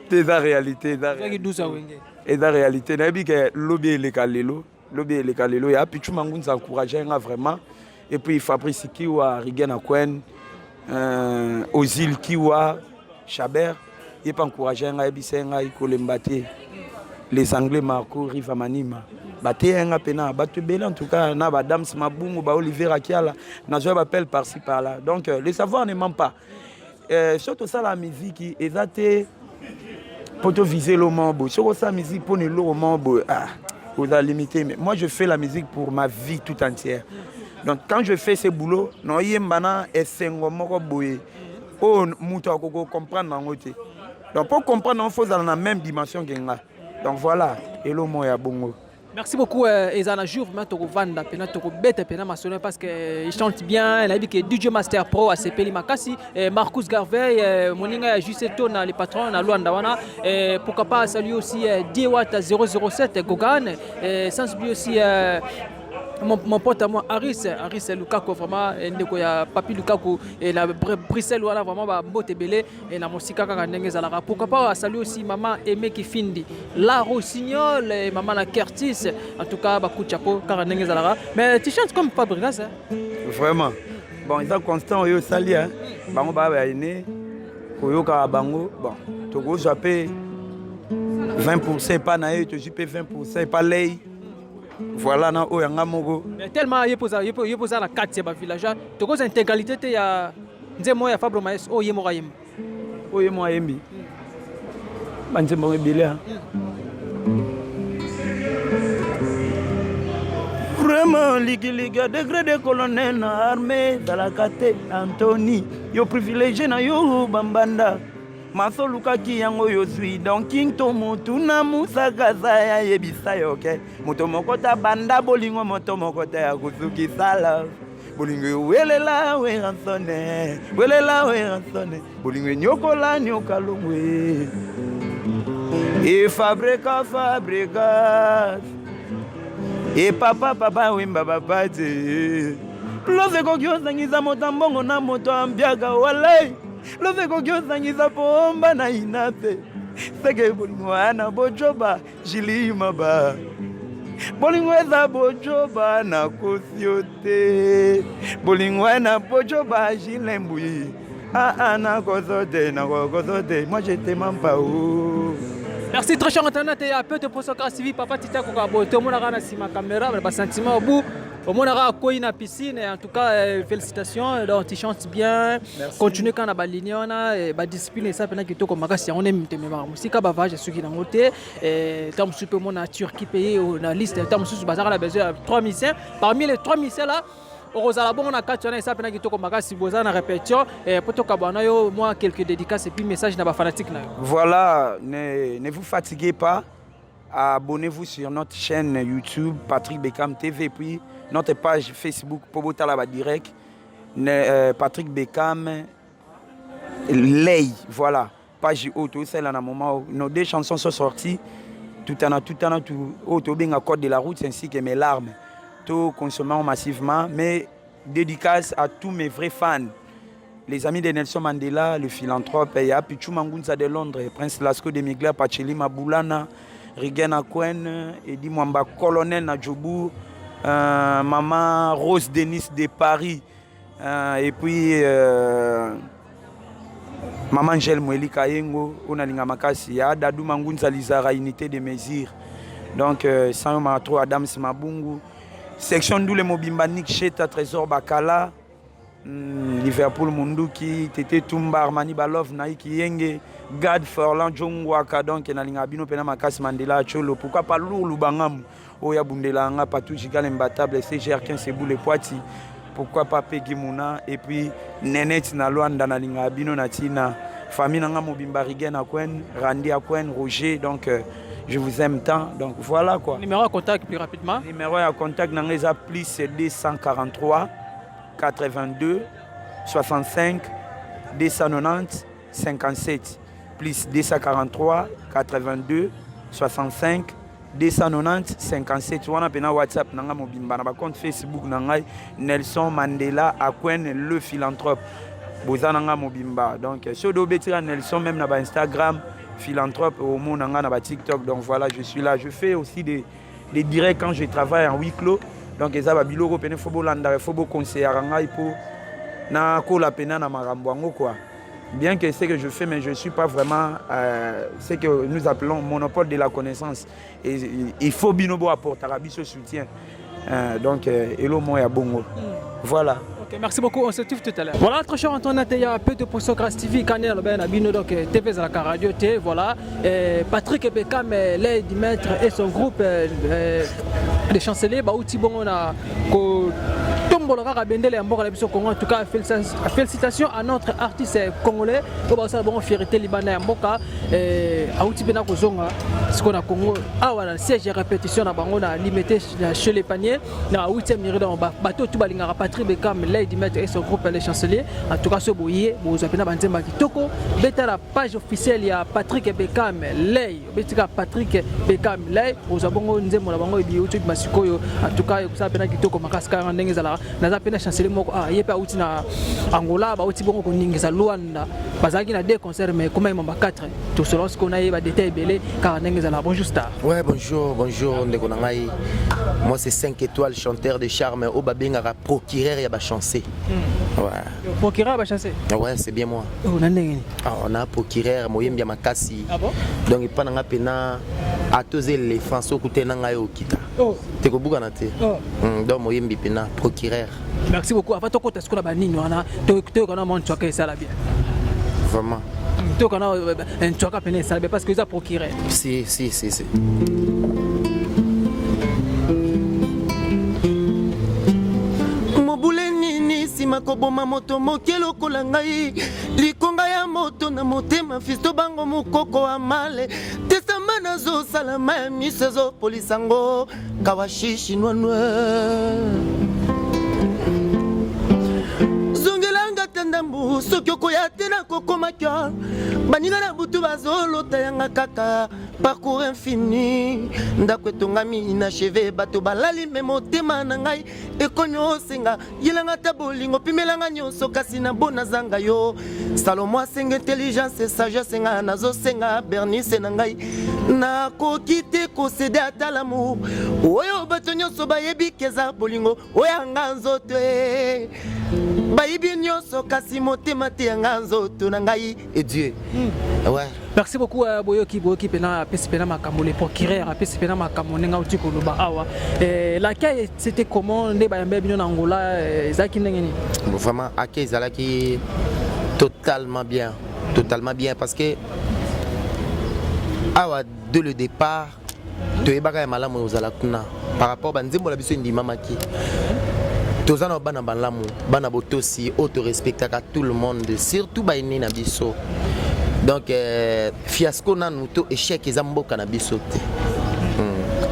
Te eza réalité, eza Ozali 12 a wenge. Eza réalité. Nayebi ke lobi eleka lelo, lobi eleka lelo ya Pichu Mangunza encourager nga vraiment. Et puis Fabrice Kiwa, Rigen Akwen, Ozil Kiwa, Chabert, il pas encourager nga yebisa nga ikolemba te. Les Anglais Marco Riva Manima. Bate nga pena bato ebele en tout cas na ba Dams Mabungu ba Olivier Akiala na zo ba appelle par-ci par-là. Donc le savoir ne ment pas. Surtout ça la musique eza te pour viser le mot soki osala musique pour le mot ah oza limité. Mais moi je fais la musique pour ma vie tout entière. Donc quand je fais ce boulot, non yemba na esengo moko boye oyo moto akoki comprendre yango te. Donc pour comprendre, il faut dans la même dimension que nga. Donc voilà, elo mo ya bongo. Merci beaucoup, Ezana jour vraiment toko vanda pena toko beta pena masolo parce que il chante bien, il a dit que DJ Master Pro a sepeli makasi, Marcus Garvey, moninga ya JC Tona le patron na Luanda wana, pourquoi pas saluer aussi Diewata 007 Gogan, sans oublier aussi mon pote à moi Harris, Harris Lukaku vraiment ndeko ya Papi Lukaku et la Bruxelles wana vraiment ba mbote belé et na mosika kaka ndenge ezalaka. Pourquoi pas saluer aussi maman Aimé Kifindi, la Rossignol et maman la Curtis, en tout cas ba coup de chapeau kaka ndenge ezalaka. Mais tu chantes comme Fabregas, hein? Vraiment. Bon, eza constant oyo osali, hein. Bango ba ba aîné koyokaka bango. Bon, tokozwa mpe 20% epa na ye, tozwi mpe 20% epa lei. Voilà, na oyo yanga moko. Mais tellement ye poza ye poza na kati ya ba villageois, tokozwa intégralité te ya nzembo ya Fabro Maes oyo ye moko ayemba. Oyo ye moko ayembi. Banzembo yango ebele. Vraiment ligiliga degré de colonel na armée ezalaka te. Antony, yo privilégié na yo bambanda masolukaki yango yozwi donc king to motu na musakaza yayebisa yo ke moto moko ta banda bolingo, moto moko te ya kosukisa love. Bolingo ewelela weransone, welela weransone, bolingo enyokola nyoka longwe e fabrika fabrikas e papa papa wemba papa te. Love ekoki osangisa moto ya mbongo na moto ya mbiaka, walai love ekoki osangisa pomba na ina te. Seke bolingo wana bojoba jili maba, bolingo eza bojoba, nakosi yo te. Bolingo wana bojoba jile mbui, ah ah, nakoso te, nakokoso te, moi je te mens pas o. Merci, très cher internaute ya Peu de Poso Grâce TV, papa Tita Koka Boto, omonaka na nsima caméra, basentiment obu omonaka akwei na piscine. En tout cas, félicitations, donc tu chantes bien. Merci. Continue kaka na baligne wana, badiscipline eza mpena kitoko makasi. Yango nde tememaka mosika, bavage soki nango te. Ntango mosusu mpe omona Turquie pays na liste, ntango mosusu bazalaka na besoin ya 3 musiciens, parmi les 3 musiciens là okozala bongo na kati wana. Eza mpena kitoko makasi. Boza na répétition po tokabwana na yo, mwa quelques dédicaces et puis message na bafanatique na yo. Voilà, ne vous fatiguez pas. Abonnez-vous sur notre chaîne YouTube Patrick Beckham TV et puis notre page Facebook Pobotala Direct Patrick Beckham Lay. Voilà, page oyo tosala na moment où nos deux chansons sont sorties, tout en tout en tout oyo tobenga Code de la route ainsi que Mes larmes. Tout consommons massivement, mais dédicace à tous mes vrais fans, les amis de Nelson Mandela, le philanthrope, il y a Pichu Mangunza de Londres, Prince Lasco de Migler, Pacheli Maboulana, Rigen Akwen, Edi Mwamba, Colonel Nadjoubou, Maman Rose Denis de Paris, et puis Maman Angèle Mweli Kayengo, Onalinga Makasi, ya Dadou Mangunza Lizara, unité de mesure. Donc, Sayo Matro, Adams Mabungu, section Ndoule Mobimba, Nick Cheta, Trésor Bakala, Liverpool Munduki, Tete Tumba, Armani Balov, Naiki Yenge, Gad Forlan, Jongwaka, donc nalinga bino pena makasi. Mandela Cholo, pourquoi pas Lourd Lubangam, Oya Bundela Nga, Patou Gigal Imbatable, CGR 15 Boule Poiti, pourquoi pas Peggy Mouna, et puis Nenet na Luanda, nalinga bino na tina, famille nanga mobimba, Rigen Akwen, Randy Akwen, Roger, donc je vous aime tant, donc voilà quoi. Numéro à contact plus rapidement. Numéro à contact nanga eza plus 243 82 65 290 57, plus 243 82 65 290 57. Wana mpena WhatsApp na ngai mobimba, na bacompte Facebook na ngai Nelson Mandela Akwen le philanthrope, boza na ngai mobimba. Donc soki obetika Nelson même na baInstagram philanthrope, omona ngai na baTikTok. Donc voilà, je suis là, je fais aussi des directs quand je travaille en huis clos. Donc eza babiloko pene fo bolandaka, fo boconseillaka ngai mpo nakola pena na makambo yango quoi. Bien que ce que je fais, mais je ne suis pas vraiment ce que nous appelons monopole de la connaissance. Et il faut bino bo apporter biso soutien. Donc, elo mo ya bongo. Voilà. Ok, merci beaucoup. On se retrouve tout à l'heure. Voilà, très cher Antoine, il y a peu de poisson Grâce TV, Canel, Ben Abino, donc TV la radio T, voilà. Et Patrick Beckham, l'aide du maître et son groupe de chanceliers, bah, outi bon, on a tombola kaka bendele ya mboka na biso Congo. En tout cas, félicitations à notre artiste congolais oyo basala bongo fierté libanda ya mboka. Auti mpe na kozonga sikoyo na Congo awa na siège ya répétition na bango na Limete chez les paniers na 8e rue. Donc bato tu balingaka Patrick Beckham Lady Maître et son groupe les chanceliers, en tout cas so boye bozwa mpena banzemba kitoko. Beta la page officielle ya Patrick Beckham Lay, obetika Patrick Beckham Lay, ozwa bongo nzembo na bango ebi outi bima sikoyo. En tout cas, ekosala mpena kitoko makasi kaka ndenge ezalaka. Naza pe na chancelier moko ah ye pe auti na Angola, ba auti bongo koningisa Luanda. Bazalaki na deux concerts mais comment mamba 4. Tout selon ce qu'on a ba détail belé car ndenge ezala. Bonjour star. Ouais, bonjour, bonjour ndeko na ngai. Moi c'est 5 étoiles chanteur de charme au babengaka procureur ya ba chancer. Ouais. Procureur ba chancer. Ouais, c'est bien moi. Oh na ndenge nini? Ah, on a procureur moyembi ya makasi. Ah bon? Donc epa na nga pena atoze éléphant soki te na ngai okita. Oh. Te kobukana te. Oh. Donc moyembi pena procureur. Merci beaucoup. Avant tokota sikoyo na banini wana toyoka na mwa ntwaka esala bien. Vraiment. Toyoka na ntwaka pene esala bien parce que eza procureur. Si si si si. Mobule nini nsima koboma moto moke lokola ngai likonga ya moto na motema fisto bango mokoko ya male tesama nazosala ma ya miso ezopolisa ngo kawashishi nwanwe zongelanga te ndambu soki okoya te nakokomaka baninga na butu bazolota yanga kaka parcours infini ndako etongami inacheve bato balali me motema na ngai ekomi osenga yelanga ata bolingo pimelanga nyonso kasi na bo nazanga yo salomo asenga intelligence sagesse nga nazosenga bernice na ngai nakoki te kosede ata lamour oyo bato nyonso bayebi keza bolingo oyo yanga nzoto e bayibi nyonso kasi motema te yanga nzoto na ngai et Dieu. Ouais. Merci beaucoup euh, Boyoki Boyoki pena apesi pena makambo le procureur apesi pena makambo ndenge auti koloba awa. Eh, l'accueil c'était comment nde bayambe bino na Angola eh, ezalaki ndenge nini? Bon, vraiment accueil ezalaki totalement bien, totalement bien parce que awa dès le départ toyebaka ya malamu ozala kuna par rapport banzembo na biso endimamaki toza na bana malamu bana botosi oyo torespectaka tout le monde surtout baene na biso donc euh, fiasco nanu to échec eza mboka na biso te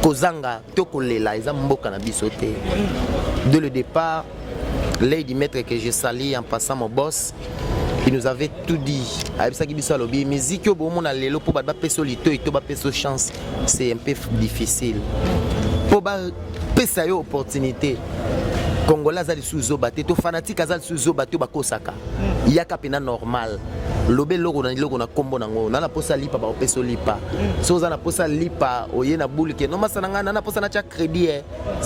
kozanga to kolela eza mboka na biso te dès le départ Lady Maître que je salue en passant mon boss il nous avait tout dit ayebisaki biso alobi musique oyo bomona lelo mpo bato bapesa litoi to bapesa chance c'est un peu difficile mpo bapesa yo opportunité congolais aza lisusu zoba te to fanatique aza lisusu zoba te bakosaka yaka mpena normal loba eloko na eloko na nkombo nango na na mposa lipa bakopesa lipa soki oza na mposa lipa oye na boule ke nomasa na ngai na na mposa natya crédit eh.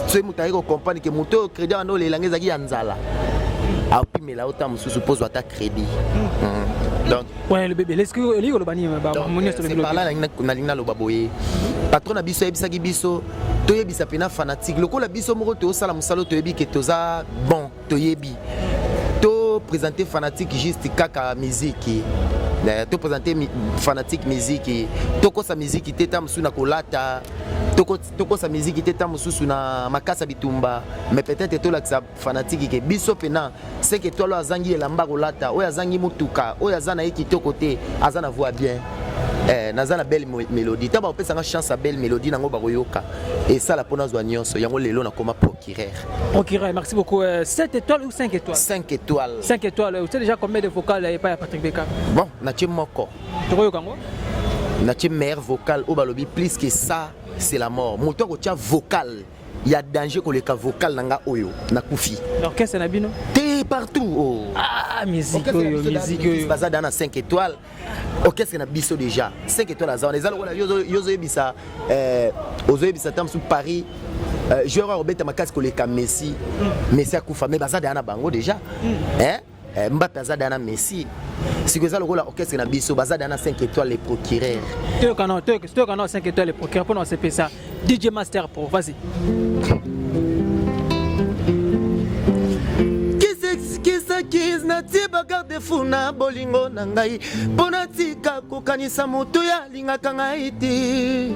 Soki moto aye kocomprendre ke moto oyo crédit wana olela yango ezalaki ya nzala, apimela yo ntango mosusu mpo ozwa ata crédit. Donc, Ouais, le bébé, est-ce que elingi koloba nini ba donc, moni nyonso c'est lobi par là nalingi naloba boye patron na biso ayebisaki biso toyebisa mpena fanatique lokola biso moko tozosala mosala oyo toyebi ke toza bon toyebi to présenter fanatique juste kaka musique to présenter fanatique musique tokosa musique te ta mosusu na kolata tokosa miziki te ntango mosusu na makasi ya bitumba mais peut-être tolakisa fanatique ke biso mpena seke étoile oyo azangi elamba kolata oyo azangi motuka oyo aza na ye kitoko te aza na voix bien eh, naza na belle mélodie ntango bakopesanga chance ya belle mélodie nango bakoyoka esala mpo nazwa nyonso yango lelo nakoma procureur. Procureur, merci beaucoup. Euh, 7 étoiles ou 5 étoiles? 5 étoiles. 5 étoiles. Vous savez déjà combien de vocales et pas à Patrick Beka? Bon, natie moko. Tokoyoka yango? Natie meilleur vocal oyo balobi plus que ça c'est la mort. Moto akotia vocal ya danger koleka vocal na nga oyo nakufi. L'orchestre na bino? Te partout. Oh. Ah, musique oyo, musique oyo. Baza dans 5 étoiles. Orchestre na biso déjà 5 étoiles aza wana eza lokola yo ozoyebisa euh, ozoyebisa ntango mosusu Paris euh, joueur oyo akobeta makasi koleka Messi. Messi akufa mais baza deja na bango déjà. Hein? Eh, Mbappe aza deja na Messi. Sikoyo eza lokola orchestre na biso baza deja na 5 étoiles les procureurs. Toyoka na toyoka na 5 étoiles les procureurs mpona osepesa DJ Master Pro, vas-y. Kisakis natie bagarde fou na bolingo na ngai mpo natika kokanisa moto ya alingaka ngai te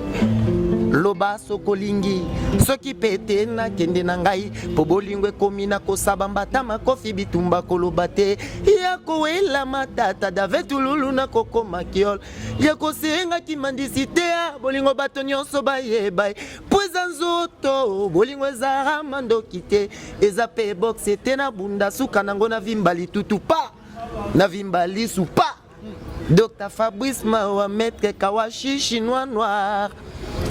loba soki olingi soki mpe te nakende na ngai mpo bolingo ekomi na kosaba mbata makofi bitumba koloba te ya kowela matata dave tululu na kokoma kiol ya kosenga kimandisi te ya bolingo bato nyonso bayeba mpo eza nzoto bolingo eza mandoki te eza mpe boxe te na bunda suka nango na vimba litutu pa na vimba lisu pa Dr Fabrice Mawa, Maître Kawashi, Chinois noir.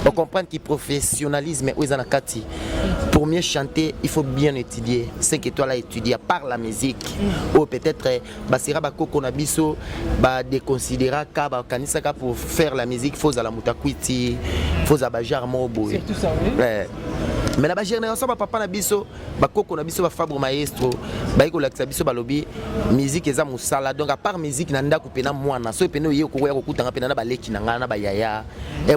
Ocomprendre que professionnalisme oyo eza na kati. Pour mieux chanter, il faut bien étudier. 5 étoiles à étudier par la musique. Oyo peut-être basera bakoko na biso badéconsidéraka, bakanisaka pour faire la musique faut ozala moto akwiti, faut ozala bagenre moko boye. Surtout ça, oui. Ouais. Mais na bagénération bapapa na biso, bakoko na biso, bafabre maestro bayi kolakisa biso, balobi musique eza mosala. Donc à part musique na ndako mpena mwana soki pene oye okokoya kokutanga mpena na baleki na ngai na bayaya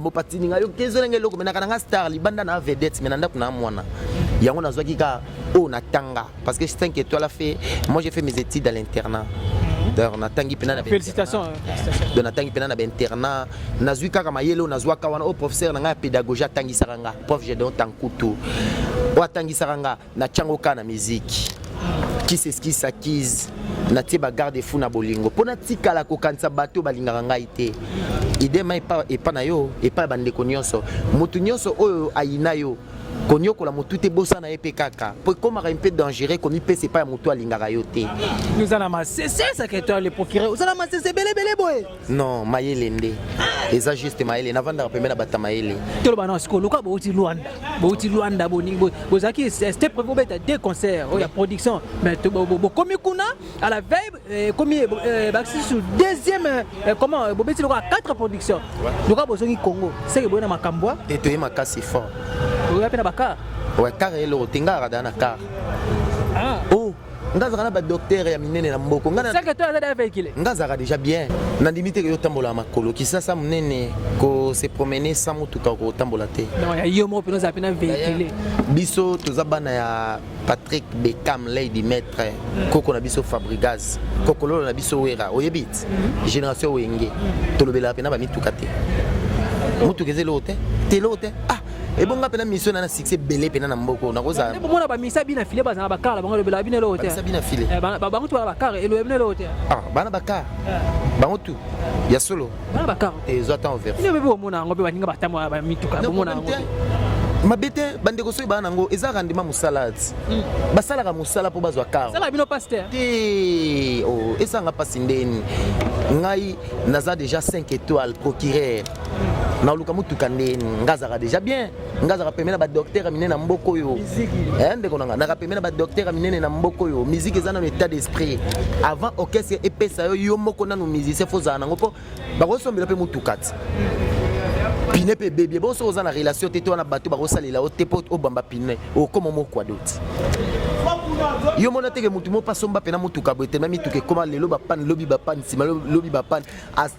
bopatini ngai yo kezolenge eloko menaka na nga star libanda na vedette, mais na ndako na mwana yango nazwaki kaka oyo natanga, parce que 5 étoiles a fait, moi j'ai fait mes études à l'internat. Donc natangi mpena na Félicitations, hein, félicitations. Donc natangi mpena na bainternat, nazwi kaka mayele oyo nazwaka wana, oyo professeur na ngai ya pédagogie atangisaka nga, prof Gédéon Tankutu, oyo atangisaka nga, natiango kaka na musique kiseski s'acquise. Natie bagarde-fous na bolingo mpo natikala kokanisa bato oyo balingaka ngai te. Idema epa na yo, epa ya bandeko nyonso, motu nyonso oyo ayina yo, konyokola motu te, bosana ye mpe kaka mpo ekomaka mpe dangereux komipesa epai ya motu alingaka yo te. Oza na masese, secrétaire le procureur, oza na masese ebelebele boye. Non, mayele nde eza juste mayele. Navandaka pembe na bato ya mayele. Toloba na sikoyo, lokola bouti Lwanda, bouti Lwanda, boningi bozalaki, c'était prévu bobeta deux concerts oyo ya production, mais bokomi kuna à la veille, ekomi bakisi sur deuxième, comment bobeti lokola quatre productions. Lokola bozongi Congo, seke boye na makambo. Te, toye makasi fort. Oya mpe na bacar. Ouais, car eloko te, nga akada na car. Oh, nga azalaka na badocteur ya minene na mboko nga. Seke to aza da véhicule. Nga azalaka déjà bien. Nandimi te ke yo otambola makolo. Kisasa monene, ko se promener sans motuka, kotambola te. Non, ya yo moko mpena ozala mpe na véhicule. Biso toza bana ya Patrick Beckham, Lady Maître, koko na biso Fabrigaz, kokololo na biso Wera, oyebi ti génération Wenge, tolobelaka mpena bamituka te. Motuka eza eloko te, te eloko te. Ah, ebonga mpena mission na na succès ebele mpena na mboko nakozala. Bomona bamisa bina file, bazala na bacar na bango, elobelaka bino eloko te. Bamisa bina file. Bango tu bana bacar, eloba bino eloko te. Ah, bana bacar bango tu ya solo. Bana bacar. Te, ezwa temps ouvert. Bino mpe bomona yango mpe baninga batambola bamituka, bomona yango te. Mabe te, bandeko soki baa nango eza rendement mosala ti basalaka mosala mpo bazwa car. Sala bino pasi te. Te, oh, esanga mpasi ndeni? Ngai naza déjà 5 étoiles procureur, naluka motuka ndeni? Nga azalaka déjà bien, nga azalaka pembe na badocteur ya minene na mboka oyo. Ndeko na nga, naka pembe na badocteur ya minene na mboka oyo. Musique eza nano état d'esprit. Avant orchestre epesa yo, yo moko nano musicien fo ozala nango mpo bakosombela mpe motuka ti pine mpe ebebi. Bongo soki oza na relation te, to wana bato bakosalela yo te mpo obamba pine, okóma mokwado ti yo mona teke motu moko asomba mpena motuka boye tema mituka ekóma lelo bapane, lobi bapane, nsima lobi bapane.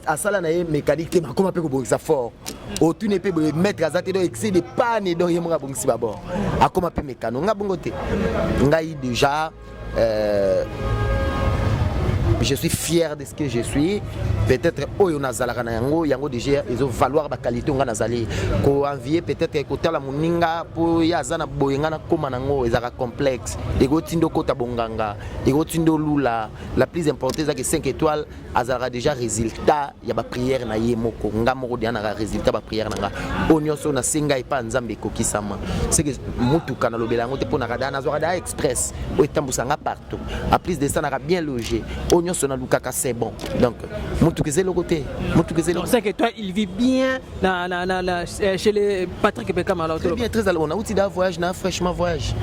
Asala na ye mécanique te, bakóma mpe kobongisa fort, otuni mpe boye maître aza te. Donc excès de panne, donc ye moko abongisi babord, akóma mpe mécano. Nga bongo te, ngai déjà je suis fier de ce que je suis. Peut-être oyo nazalaka na yango, yango déjà ezovaloir baqualité. Nga nazali koenvie peut-être kotala moninga mpo ye aza na boye, nga nakóma nango, ezalaka complexe, ekotinda okota bonganga, ekotinda olula. La plus importante ezaki 5 étoiles azalaka déjà résultat ya baprière na ye moko. Nga moko deya naka résultat baprière na nga oyo nyonso nasenga epa Nzambe ekokisama. Seke motuka nalobela yango te mpo naka daa nazwaka daa express oyo etambwisa nga partout. En plus de ça, naka bien logé, oyo nyonso nalukaka, c'est bon. Donc motuka eza eloko te, motuka eza eloko. Donc 5 étoiles, il vit bien chez les Patrick Beckham alors. Très bien, très alors. Nauti da voyage na fraîchement voyage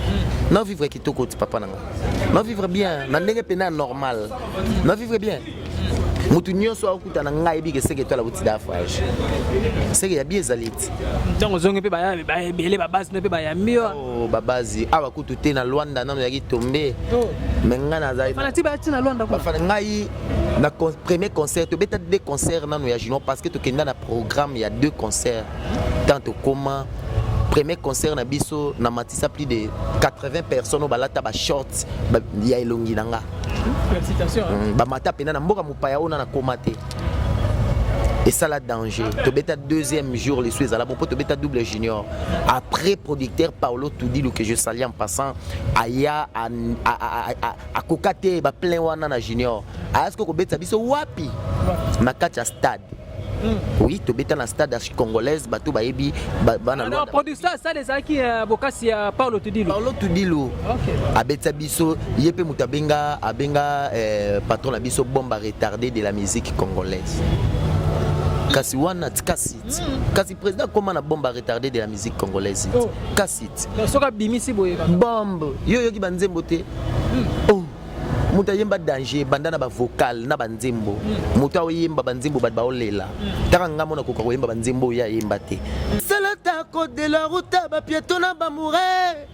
na vivre kitoko ti papa na nga, na vivre bien na ndenge mpe na normal, na vivre bien. Motu nyonso akuta na ngai ayebi ke seke étoile auti da voyage, seke ya bi ezali ti. Ntango ozongi mpe baya ebele, babase mpe bayambi yo. Oh, babase awa kutu te, na Lwanda nano yaki tombe, mais ngai nazali fanati baya ti na Lwanda kuna. Bafana ngai na premier concert tobeta deux concerts nano ya junior, parce que tokenda na programme ya deux concerts. Tant tokóma premier concert na biso na matisa, plus de 80 personnes oyo balata bashort ya elongi na nga. Félicitations, hein. Bamata mpena na mboka mopaya oyo na nakóma te, esala danger. Tobeta deuxième jour lesu ezala bon mpo tobeta double junior. Après, producteur Paolo Tudilu, que je salue en passant, aya akoka te baplein wana na junior, aya soki kobetisa biso wapi na kati ya stade. Oui, tobeta na stade congolaise, bato bayebi bana. Non, producteur stade ezalaki bokasi ya Paulo Tudilu. Paolo Tudilu. Abetisa biso, ye mpe moto abenga patron na biso bomba retardé de la musique congolaise. Kasi wana kasi kasi président akóma na bombe retardé de la musique congolaise. Oh. Kasi soki abimisi boye bombe, yo oyoki banzembo te. Oh, moto ayemba danger banda na bavocal na banzembo. Moto aoyemba banzembo, bato baolela. Taka nga mona koka koyemba banzembo oyo ayemba te. Salata de la route, bapiéton na bamoure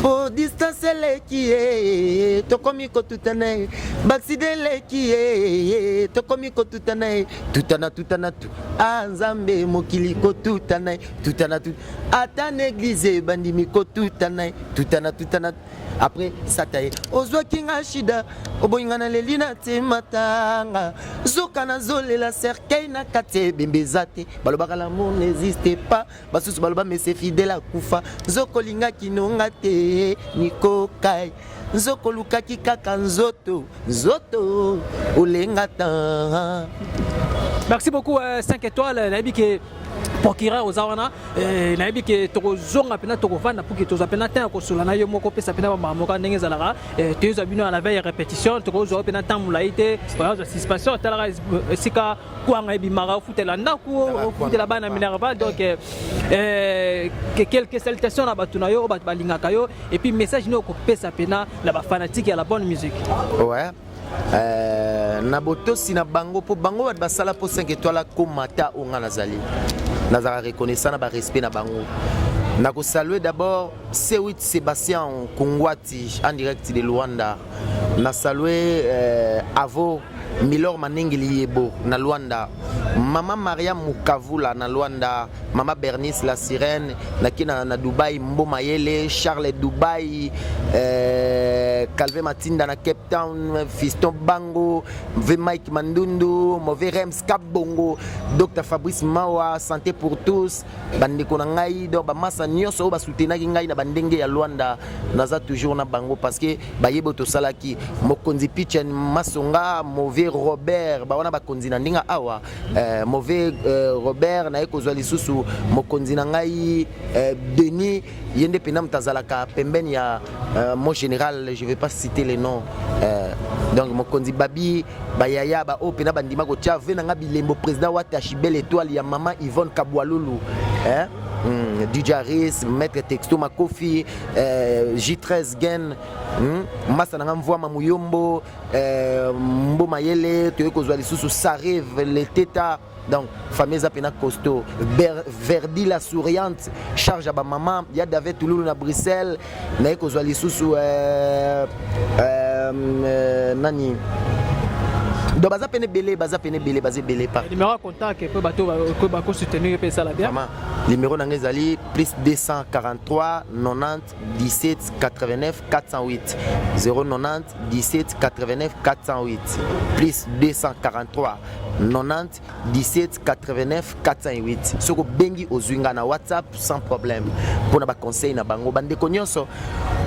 po distance eleki ye, tokomi kotutana ye, baaccident eleki ye, tokomi kotutana ye, tutana tutana tu a Nzambe, mokili kotutana ye, tutana tu, ata na église bandimi kotutana ye, tutana tutana. Après sata ye ozwaki nga shida, oboyinga na leli na te matanga, zoka nazolela cercueil na kati ebembe eza te. Balobaka l'amour n'existe pas, basusu baloba mese fidèle akufa. Nzoko olingaki nonga te, nikokai nzoko olukaki kaka nzoto, nzoto olenga ta. Merci beaucoup. 5 étoiles, nayebi ke procureur oza wana. Nayebi ke tokozonga mpena, tokovanda pour ke tozwa mpena temps ya kosola na yo moko, opesa mpena bamakambo kaka ndenge ezalaka. Toyozwa bino à la veille ya répétition, tokozwa mpena temps molai te, oyazwa suspension. Otalaka esika kwanga ebimaka, ofutela ndako, ofutela bana minerval. Donc quelques salutations na bato na yo oyo bato balingaka yo, et puis message nini okopesa mpena na bafanatique ya la bonne musique? Ouais. Na botosi na bango, mpo bango bato basala mpo 5 étoile akóma ta oyo nga nazali, nazalaka reconnaissant na barespect na bango. Nakosalue d'abord C8 Sébastien Kungwati en direct de Luanda. Na salue Avo Milor Manengi Liyebo na Luanda, Mama Maria Mukavula na Luanda, Mama Bernice la Sirène naki na Dubai, Mboma Yele Charles Dubai, Calvin Matinda na Cape Town, Fiston Bango, V Mike Mandundu, Mauvais Rems Kabongo, Dr Fabrice Mawa, santé pour tous, bandeko na ngai. Donc bamasa nyonso oyo basoutenaki ngai na bandenge ya Luanda, naza toujours na bango parce que bayebi oyo tosalaki. Mokonzi Pichen Masonga, Mauvais Robert, bawana bakonzi na ndenge awa. Mauvais Robert naye kozwa lisusu mokonzi na ngai Denis, ye nde mpena moto azalaka pembeni ya mon général, je vais pas citer les noms. Donc mokonzi Babi, bayaya baoyo mpena bandima kotia ve na nga bilembo, président Watashi, belle étoile ya mama Yvonne Kabwalulu, eh? DJ Aris, maître Texto Makofi, J13 Gen, masa na nga Mvwama Muyombo, Mboma Yele, toyei kozwa lisusu Sarive Leteta. Donc famille eza mpena costaud. Verdi la souriante, charge ya bamama ya David Tululu na Bruxelles. Naye kozwa lisusu nani? Donc baza pene ebele, baza pene ebele, baza ebele pa. Numéro ya contact mpo bato bakosoutenir mpe esala bien. Vraiment, numéro na ngai ezali plus 243 90 17 89 408, 090 17 89 408, plus 243 90 17 89 408. Soki obengi, ozwi nga na WhatsApp sans problème mpona baconseil na bango. Bandeko nyonso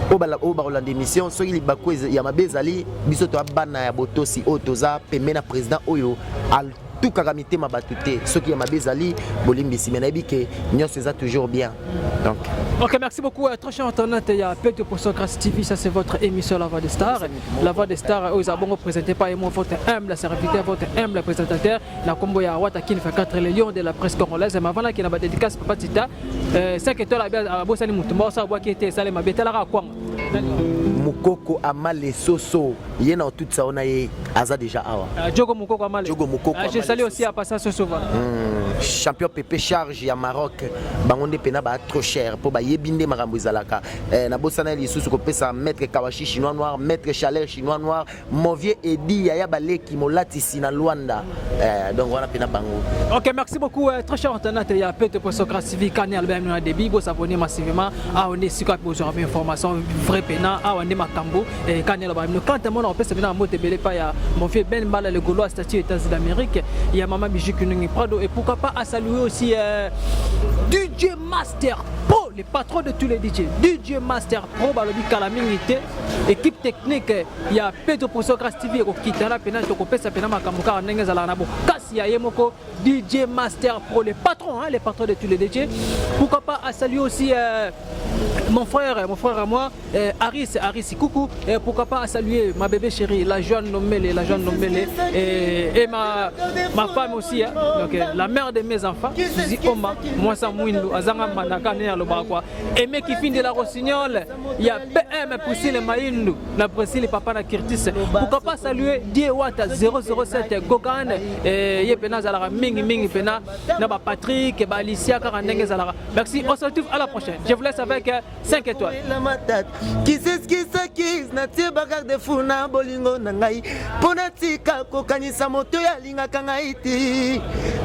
oyo bakolanda émission, soki libaku ya mabe ezali, biso toya bana ya botosi oyo toza pembe na président oyo atukaka mitema bato te. Soki ya mabe ezali, bolimbisi, me nayebi ke nyonso eza toujours bien. Donc Ok, merci beaucoup. Très cher internaute, il y a Peu de Poisson Grâce TV, ça c'est votre émission La Voix des Stars. La Voix des Stars, oyo bongo présenté par moi, votre humble serviteur, votre humble présentateur, la combo ya Wata Kin 4, le lion de la presse congolaise. Mais avant là, qui n'a pas dédicace, Papa Tita, 5 étoiles, abosani mutu, ça boit qui était salé, ma bête, la quoi. Mokoko Amale Soso, ye na otutisa wana, ye aza déjà awa. Djogo Mokoko Amale. Djogo Mokoko. Je salue aussi à passage Soso. Voilà. Champion Pepe Charge ya Maroc, bango nde mpena baa trop cher mpo bayebi nde makambo ezalaka. Nabosana ye lisusu kopesa maître Kawashi chinois noir, maître Chaleur chinois noir, Movie Edi Yaya, baleki molatisi na Lwanda. Donc wana mpena bango. Ok, merci beaucoup, très cher internaute. Il y a Peu de Poisson Grâce TV, Kane Albert na débit, vous s'abonner massivement. Ah, on est sur besoin d'informations vrai pena. Ah, on est Makambo et Kane Albert. Nous, quand on a fait ça, mot ebele pa ya mon vieux Ben Mbala le Gaulois, statut États-Unis d'Amérique. Il y a Maman Bijou Kunungi Prado et pourquoi pas à saluer aussi DJ Master Paul. Pro, le patron de tous les DJ, DJ Master Pro, balobi kala mingi te, équipe technique ya Pedro Poso Grace TV ekokitana pena tokopesa pena makambo kaka ndenge ezalaka na bokasi ya ye moko DJ Master Pro, le patron, hein, le patron de tous les DJ. Pourquoi pas à saluer aussi euh, mon frère, mon frère à moi, euh, Aris, Aris coucou. Et pourquoi pas à saluer ma bébé chérie, la jeune Nomele, la jeune Nomele, et, et ma, ma femme aussi, hein, donc, euh, la mère de mes enfants, Suzy Oma, moi ça Mwindu, Azanga Manaka, Né quoi. Aimé qui finit de la Rossignol, il y a PM Priscille Maïndu, na Priscille papa na Kirtis. Pourquoi pas saluer Diewata 007 Gogan, et ye pena zalaka mingi mingi pena na ba Patrick, ba Alicia kaka ndenge zalaka. Merci, on se retrouve à la prochaine. Je vous laisse avec 5 étoiles. Kiziskisakis natie bagarde fou na bolingo na ngai mpo natika kokanisa moto oyo alingaka ngai te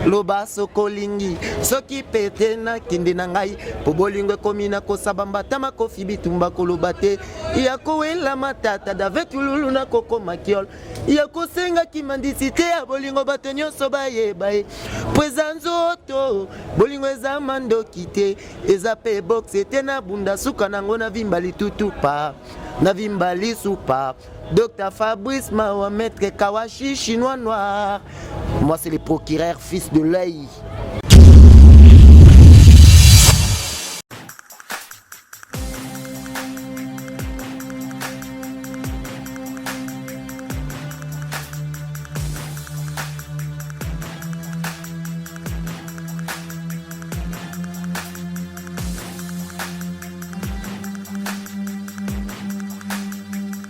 loba soki olingi soki mpe te nakende na ngai mpo bolingo ekomi na kosaba mbata makofi bitumba koloba te ya kowela matata davet lulu na kokoma kiol ya kosenga kimandisi te ya bolingo bato nyonso bayeba ye mpo eza nzoto bolingo eza mandoki te eza pe boxe te na bunda suka nango na vimba litutu pa na vimba lisu pa Dr Fabrice Mawa maître Kawashi chinois noir moi c'est le procureur fils de l'œil.